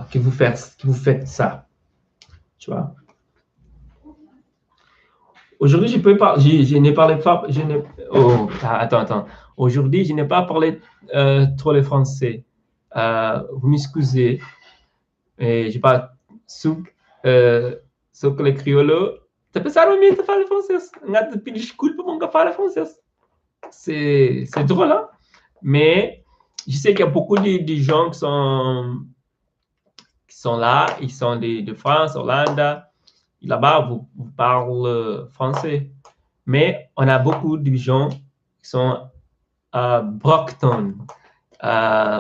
que vous faites, que vous faites ça. Tu vois? Aujourd'hui, je peux pas, je, je n'ai parlé pas, je n'ai, oh, attends, attends. Aujourd'hui, je n'ai pas parlé trop le français. Vous m'excusez. Et j'ai pas sou, sou que le crioulo. Tá pensando em mim, tá falando francês. Não te pedir desculpa, nunca fala francês. C'est, c'est drôle, hein? Mais je sais qu'il y a beaucoup de, de gens qui sont là, ils sont de, de France, Hollande. Là-bas, vous, vous parlez français. Mais on a beaucoup de gens qui sont à Brockton.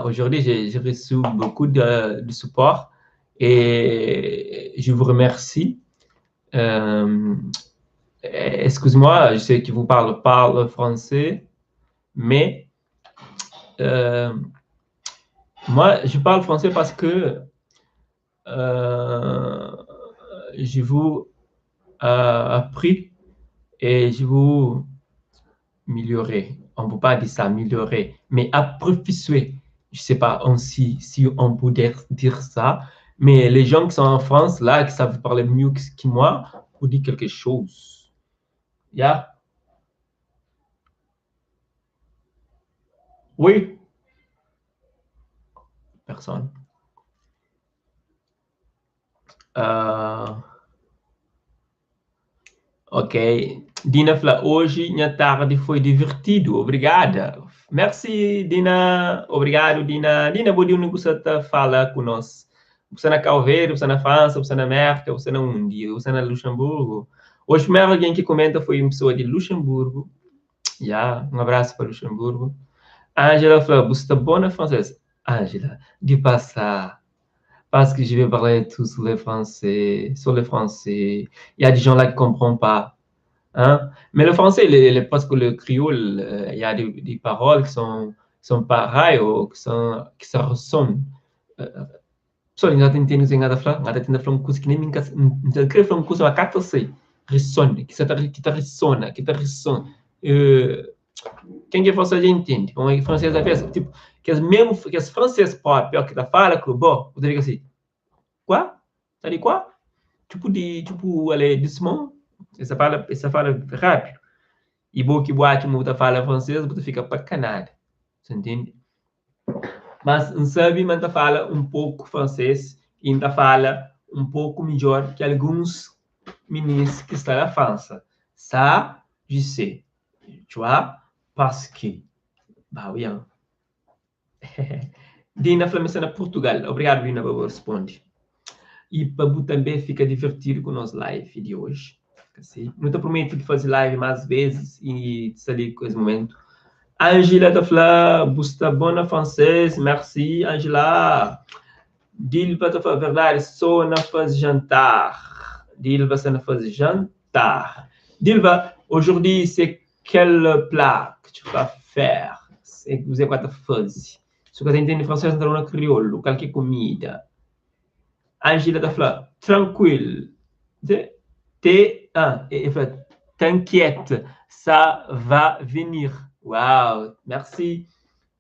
Aujourd'hui, j'ai reçu beaucoup de, de support et je vous remercie. Euh, excuse-moi, je sais que vous parlez pas le français, mais euh, moi, je parle français parce que euh, je vous appris et je vous améliorer. On ne peut pas dire ça, améliorer, mais aperfeiçoer. Je ne sais pas on, si, si on peut dire, dire ça, mais les gens qui sont en France, là, qui savent parler mieux que, que moi, vous dire quelque chose. Yeah? Oui? Personne. Uh, ok. Dina fala, hoje minha tarde foi divertido. Obrigada. Merci, Dina. Obrigado, Dina. Dina, bo di undi ku sa ta fala ku nos? Bu sta na Cabo Verde, bu sta na França, bu sta na Merka, bu sta na undi? Bu sta na Luxemburgo? Hoje, primeiro alguém que comenta foi uma pessoa de Luxemburgo. Yeah, um abraço para Luxemburgo. Angela fala, bu sta bom na francês? Angela, de passar. Parce que je vais parler tout sur le français, sur le français. Il y a des gens là qui comprennent pas. Hein? Mais le français, parce que le créole, il y a des paroles qui sont pareilles ou qui se ressonnent. Pessoal, ainda tem tênis em cada fla, ainda tem fla um curso que nem me não queria falar um curso, mas cata sei, ressone, que tá que tá ressona, que tá ressona. Quem que é francês já entende. Como é que francês é pensa, tipo, que as mesmo que as francês próprio que tá fala que bom, você fica assim. Quoi? Tá de quoi? Tipo de, tipo, allez, doucement. Essa fala rápido. E bom que boate muita fala francês, você fica para Canadá. Você entende? Mas não sabe, mas fala um pouco francês e ainda fala um pouco melhor que alguns meninos que estão na França. Ça, je sais. Tu vois? Parce que. Bah oui, hein. Dina Flamengo na Portugal. Obrigado, Dina, por responder. E para também fica divertido com o nosso live de hoje. Assim. Não te prometo de fazer live mais vezes e sair com esse momento. Angela da Fla, busta bona francês, merci, Angela. Dilva da Fla, verdade, só na faz jantar. Dilva, só na faz jantar. Dilva, aujourd'hui, c'est quel plat que tu vas faire? C'est você quatro fazer. Se você entende francês, entra na crioulo, qualquer comida. Angela da Fla, tranquille. T, ah, t'inquiète, ça va venir. Uau, merci.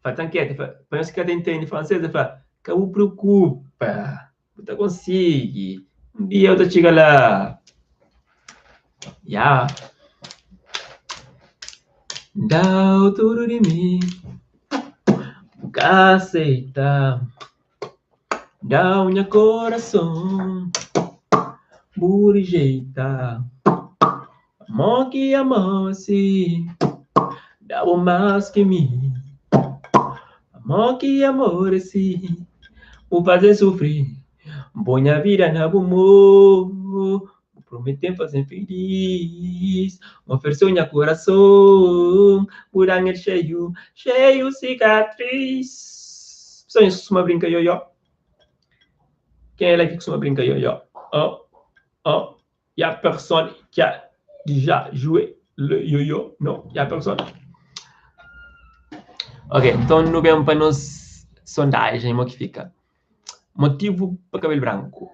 Fala, t'inquiète. Penso que ela entende francês. Ela fala, não preocupa, você consegue. Um dia eu te chego lá. Yeah. Dá o tudo de mim, nunca aceita. Dá o meu coração, rejeita. Amor que amor assim, dá o mais que mim. Amor que amor assim, o fazer sofrer. Põe a vida na bumô, prometer fazer feliz. Ofereceu meu coração, por angel cheio, cheio cicatriz. Só isso costuma brincar ioió. Quem é lá que costuma brincar ioió? Oh, oh, il y a personne qui a déjà joué le yo-yo? Não, il y a personne. Ok, então não vem para nos sondagem, como que fica? Motivo para cabelo branco.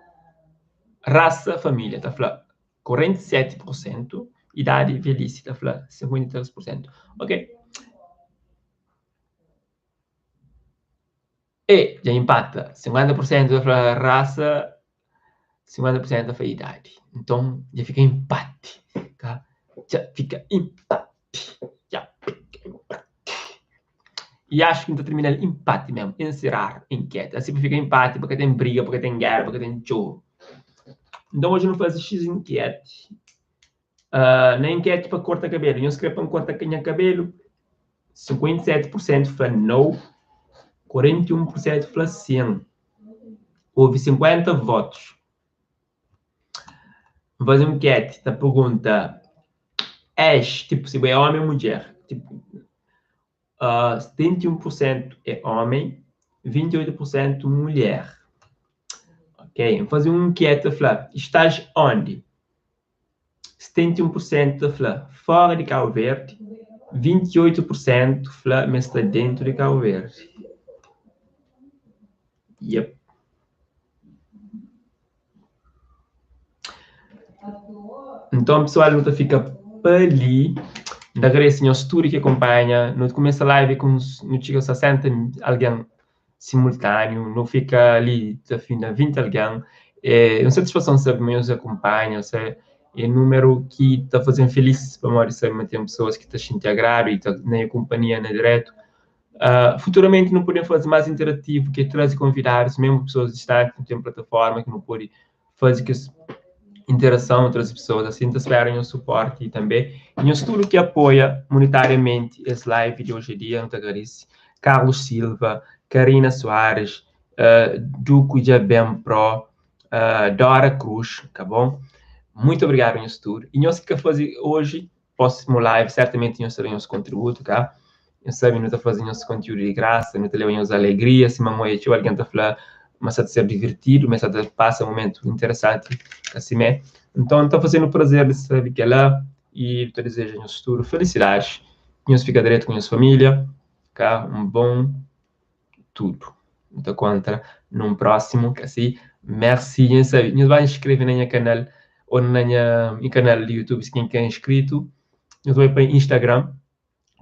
Raça, família, tá falando 47%. Idade, velhice, tá falando 53%. Ok. E já empata. 50% da falando raça, 50% da idade. Então, já fica empate. Tá? Já fica empate. Já fica empate. E acho que não termina empate mesmo. Encerrar enquete. Assim fica empate, porque tem briga, porque tem guerra, porque tem choro. Então hoje não faz X enquete. Na enquete para cortar cabelo. Eu escrevo para cortar cabelo. 57% fala não. 41% fala sim. Houve 50 votos. Vou fazer uma enquete da pergunta: és, tipo, se é homem ou mulher? Tipo, 71% é homem, 28% mulher. Ok? Vou fazer uma enquete falar: estás onde? 71% fala fora de Cabo Verde, 28% fala mas está dentro de Cabo Verde. Yep. Então, pessoal, não fica para ali. Agradeço ao estúdio que acompanha. Não começa a live com não chega a 60 alguém simultâneo, não fica ali a 20 alguém. É uma satisfação saber que nos acompanha, é número que está fazendo feliz para nós, saber que tem pessoas que estão se integrando e estão na companhia na direto. Futuramente não podemos fazer mais interativo, que é trazer convidados, mesmo pessoas distantes, não tem plataforma que não pode fazer que Interason traze pesoas asi, N ta spera nhos suporti tanbe y nhos tudu ki apoia monitariamenti es live di oji dia, nu ta agradise. Carlos Silva, Karina Soares, Duku Dja Ben Pro, Dora Cruz, ka bon? Muitu obrigadu nhos tudu. Y nhos ki ka faze oji, prósimu live sertamenti nhos ta da nhos kontributu, ka? Nhos sabe nu ta faze nhos kontiúdu di grasa, nu ta leba nhos alegria, sima N oia txeu algen ta fla ma sa ta ser divirtidu, ma es sa ta pasa mumentu interesanti, ka simé? Nton, ta faze-nu prazer di sabe kel-la y nu ta dizeja nhos tudu felisidadis, ki nhos fika dretu ku nhos família, ka? Un bon tudu. Nu ta kontra nun prósimu, ka si? Merci, nhos sabe, nhos ba inskreve na nha kanal ô na nha kanal di YouTube si ken ka inskritu, nhos bai pa Instagram.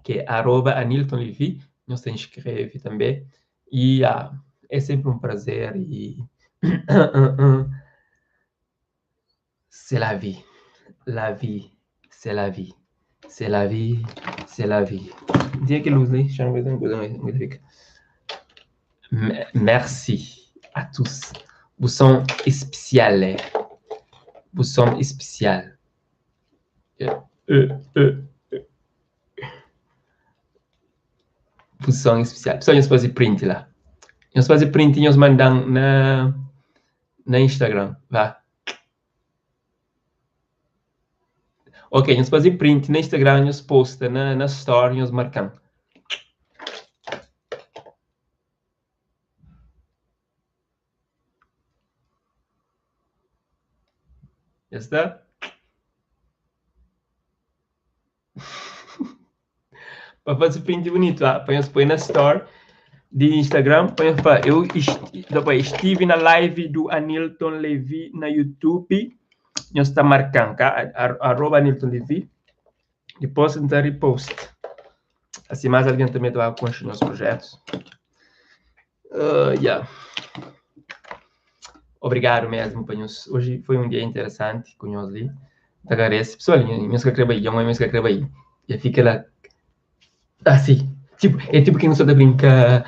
ki é arroba Anilton Levy, nhos ta inskreve tanbê. E ah, é senpri un prazer e c'est la vie, la vie, c'est la vie, c'est la vie, c'est la vie. Tinha kel luz li, xa-m ver fika. Merci a tous. Bu son spesial é. Bu son spesial. Funson espesial. Pessoal, nhos faze print la. Nhos faze print nhos manda-m na na Instagram, vá. Ok, nhos faze print na Instagram, nhos posta na na story, nhos marka-m. Já sta? Pa faze print bunitu, ah, pa nhos poi na store di Instagram, pa nhos fla, eu estive na live do Anilton Levy na YouTube, nhos ta markan, ka? Arroba Anilton Levy, dipôs N ta repost. Asi más algen tanbe ta ba konxe nos projetus. Ya. Obrigadu mesmu pa nhos. Oji foi un dia interesanti ku nhos li. N ta agradese. Pesoal, nhos ka kre bai. Dja N oia ma nhos ka kre bai. Dja fika la asi. Tipu, é tipu ki nu sta ta brinka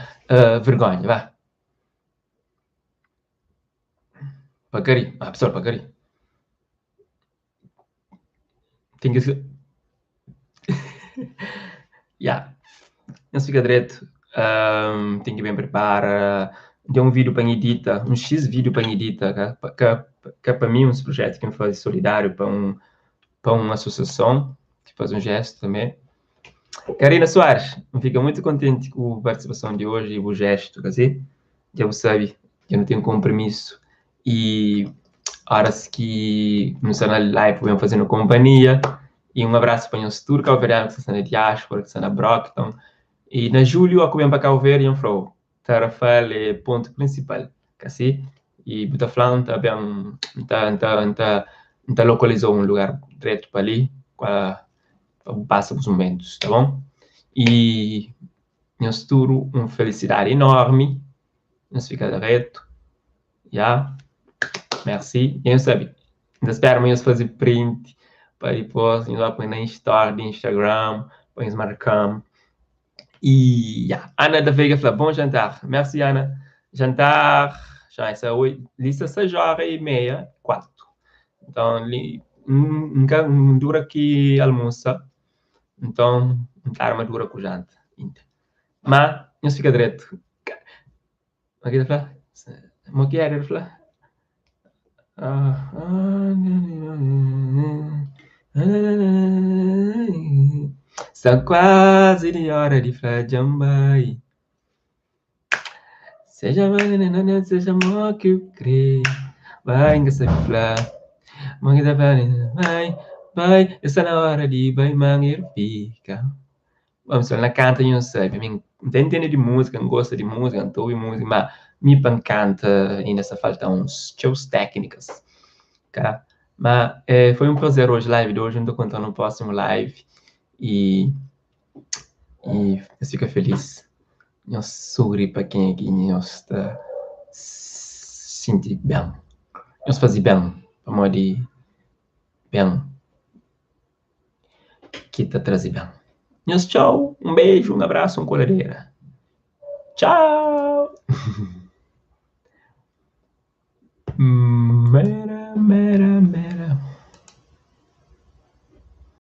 vergonha, ba. Pa ka ri. Ah, pesoal, pa ka ri. Ten ki ser. Ya, nhos fika dretu. Um, ten ki ben prepara. Ten un vídeo pa N idita, un X vídeo pa N idita, ka, ka, ka pa mi, uns projetu ki N faze solidáriu pa un, pa un asosiason, ki faze un jestu tanbe. Karina Soares, N fika muitu kontenti ku bu partisipason di oji i bu jestu, ka si? Dja bu sabe, dja nu ten konprimisu i óras ki nu sta na live bu ben faze-nu konpanhia. I un abrasu pa nhos tudu kabuverdianu ki sta na diáspora, ki sta na Brockton. I na julhu ó ku ben pa Kabu Verdi, N fla-u, Tarrafal é pontu prinsipal, ka si? I bu ta fla-m, N ta ben, N ta, N ta, N ta, N ta lokaliza-u un lugar dretu pa li, pa bu pasa bus mumentus, ta bon? I nhos tudu un felisidadi enormi, nhos fika dretu. Ya, merci. I nhos sabe, N ta spera ma nhos faze print pa dipôs nhos ba poi na story di Instagram, pa nhos marka-m. I ya, Ana da Veiga fla, bon jantar. Merci, Ana. Jantar, já essa oi, li sta 6 hora e meia, 4. Então, li, N ka, N dura ki almusa, nton, N ta arma dura ku janta inda. Ma, nhos fika dretu. Mo ki ta fla? Mo ki era el fla? Sta kuazi di ora di fla dja N bai Seja seja mo ki bu kre Bai N ka sabe fla Mo ki ta fla Bai, bai Sta na ora di bai ma N fika Bom, se na kanta nhu sabe, mi N ta intende di múzika, N gosta di múzika, N ta obi múzika, ma mi pa N kanta inda sta falta uns txeus téknikas, ka? Ma eh, foi un prazer oji, live di oji, N ta konta nu prósimu live y y nhos fika felis, nhos suri pa kenha ki nhos ta sinti ben, nhos faze ben pamodi ben. Ki ta traze ben. Nhos txau, un beju, un abrasu, un koladera. Txau!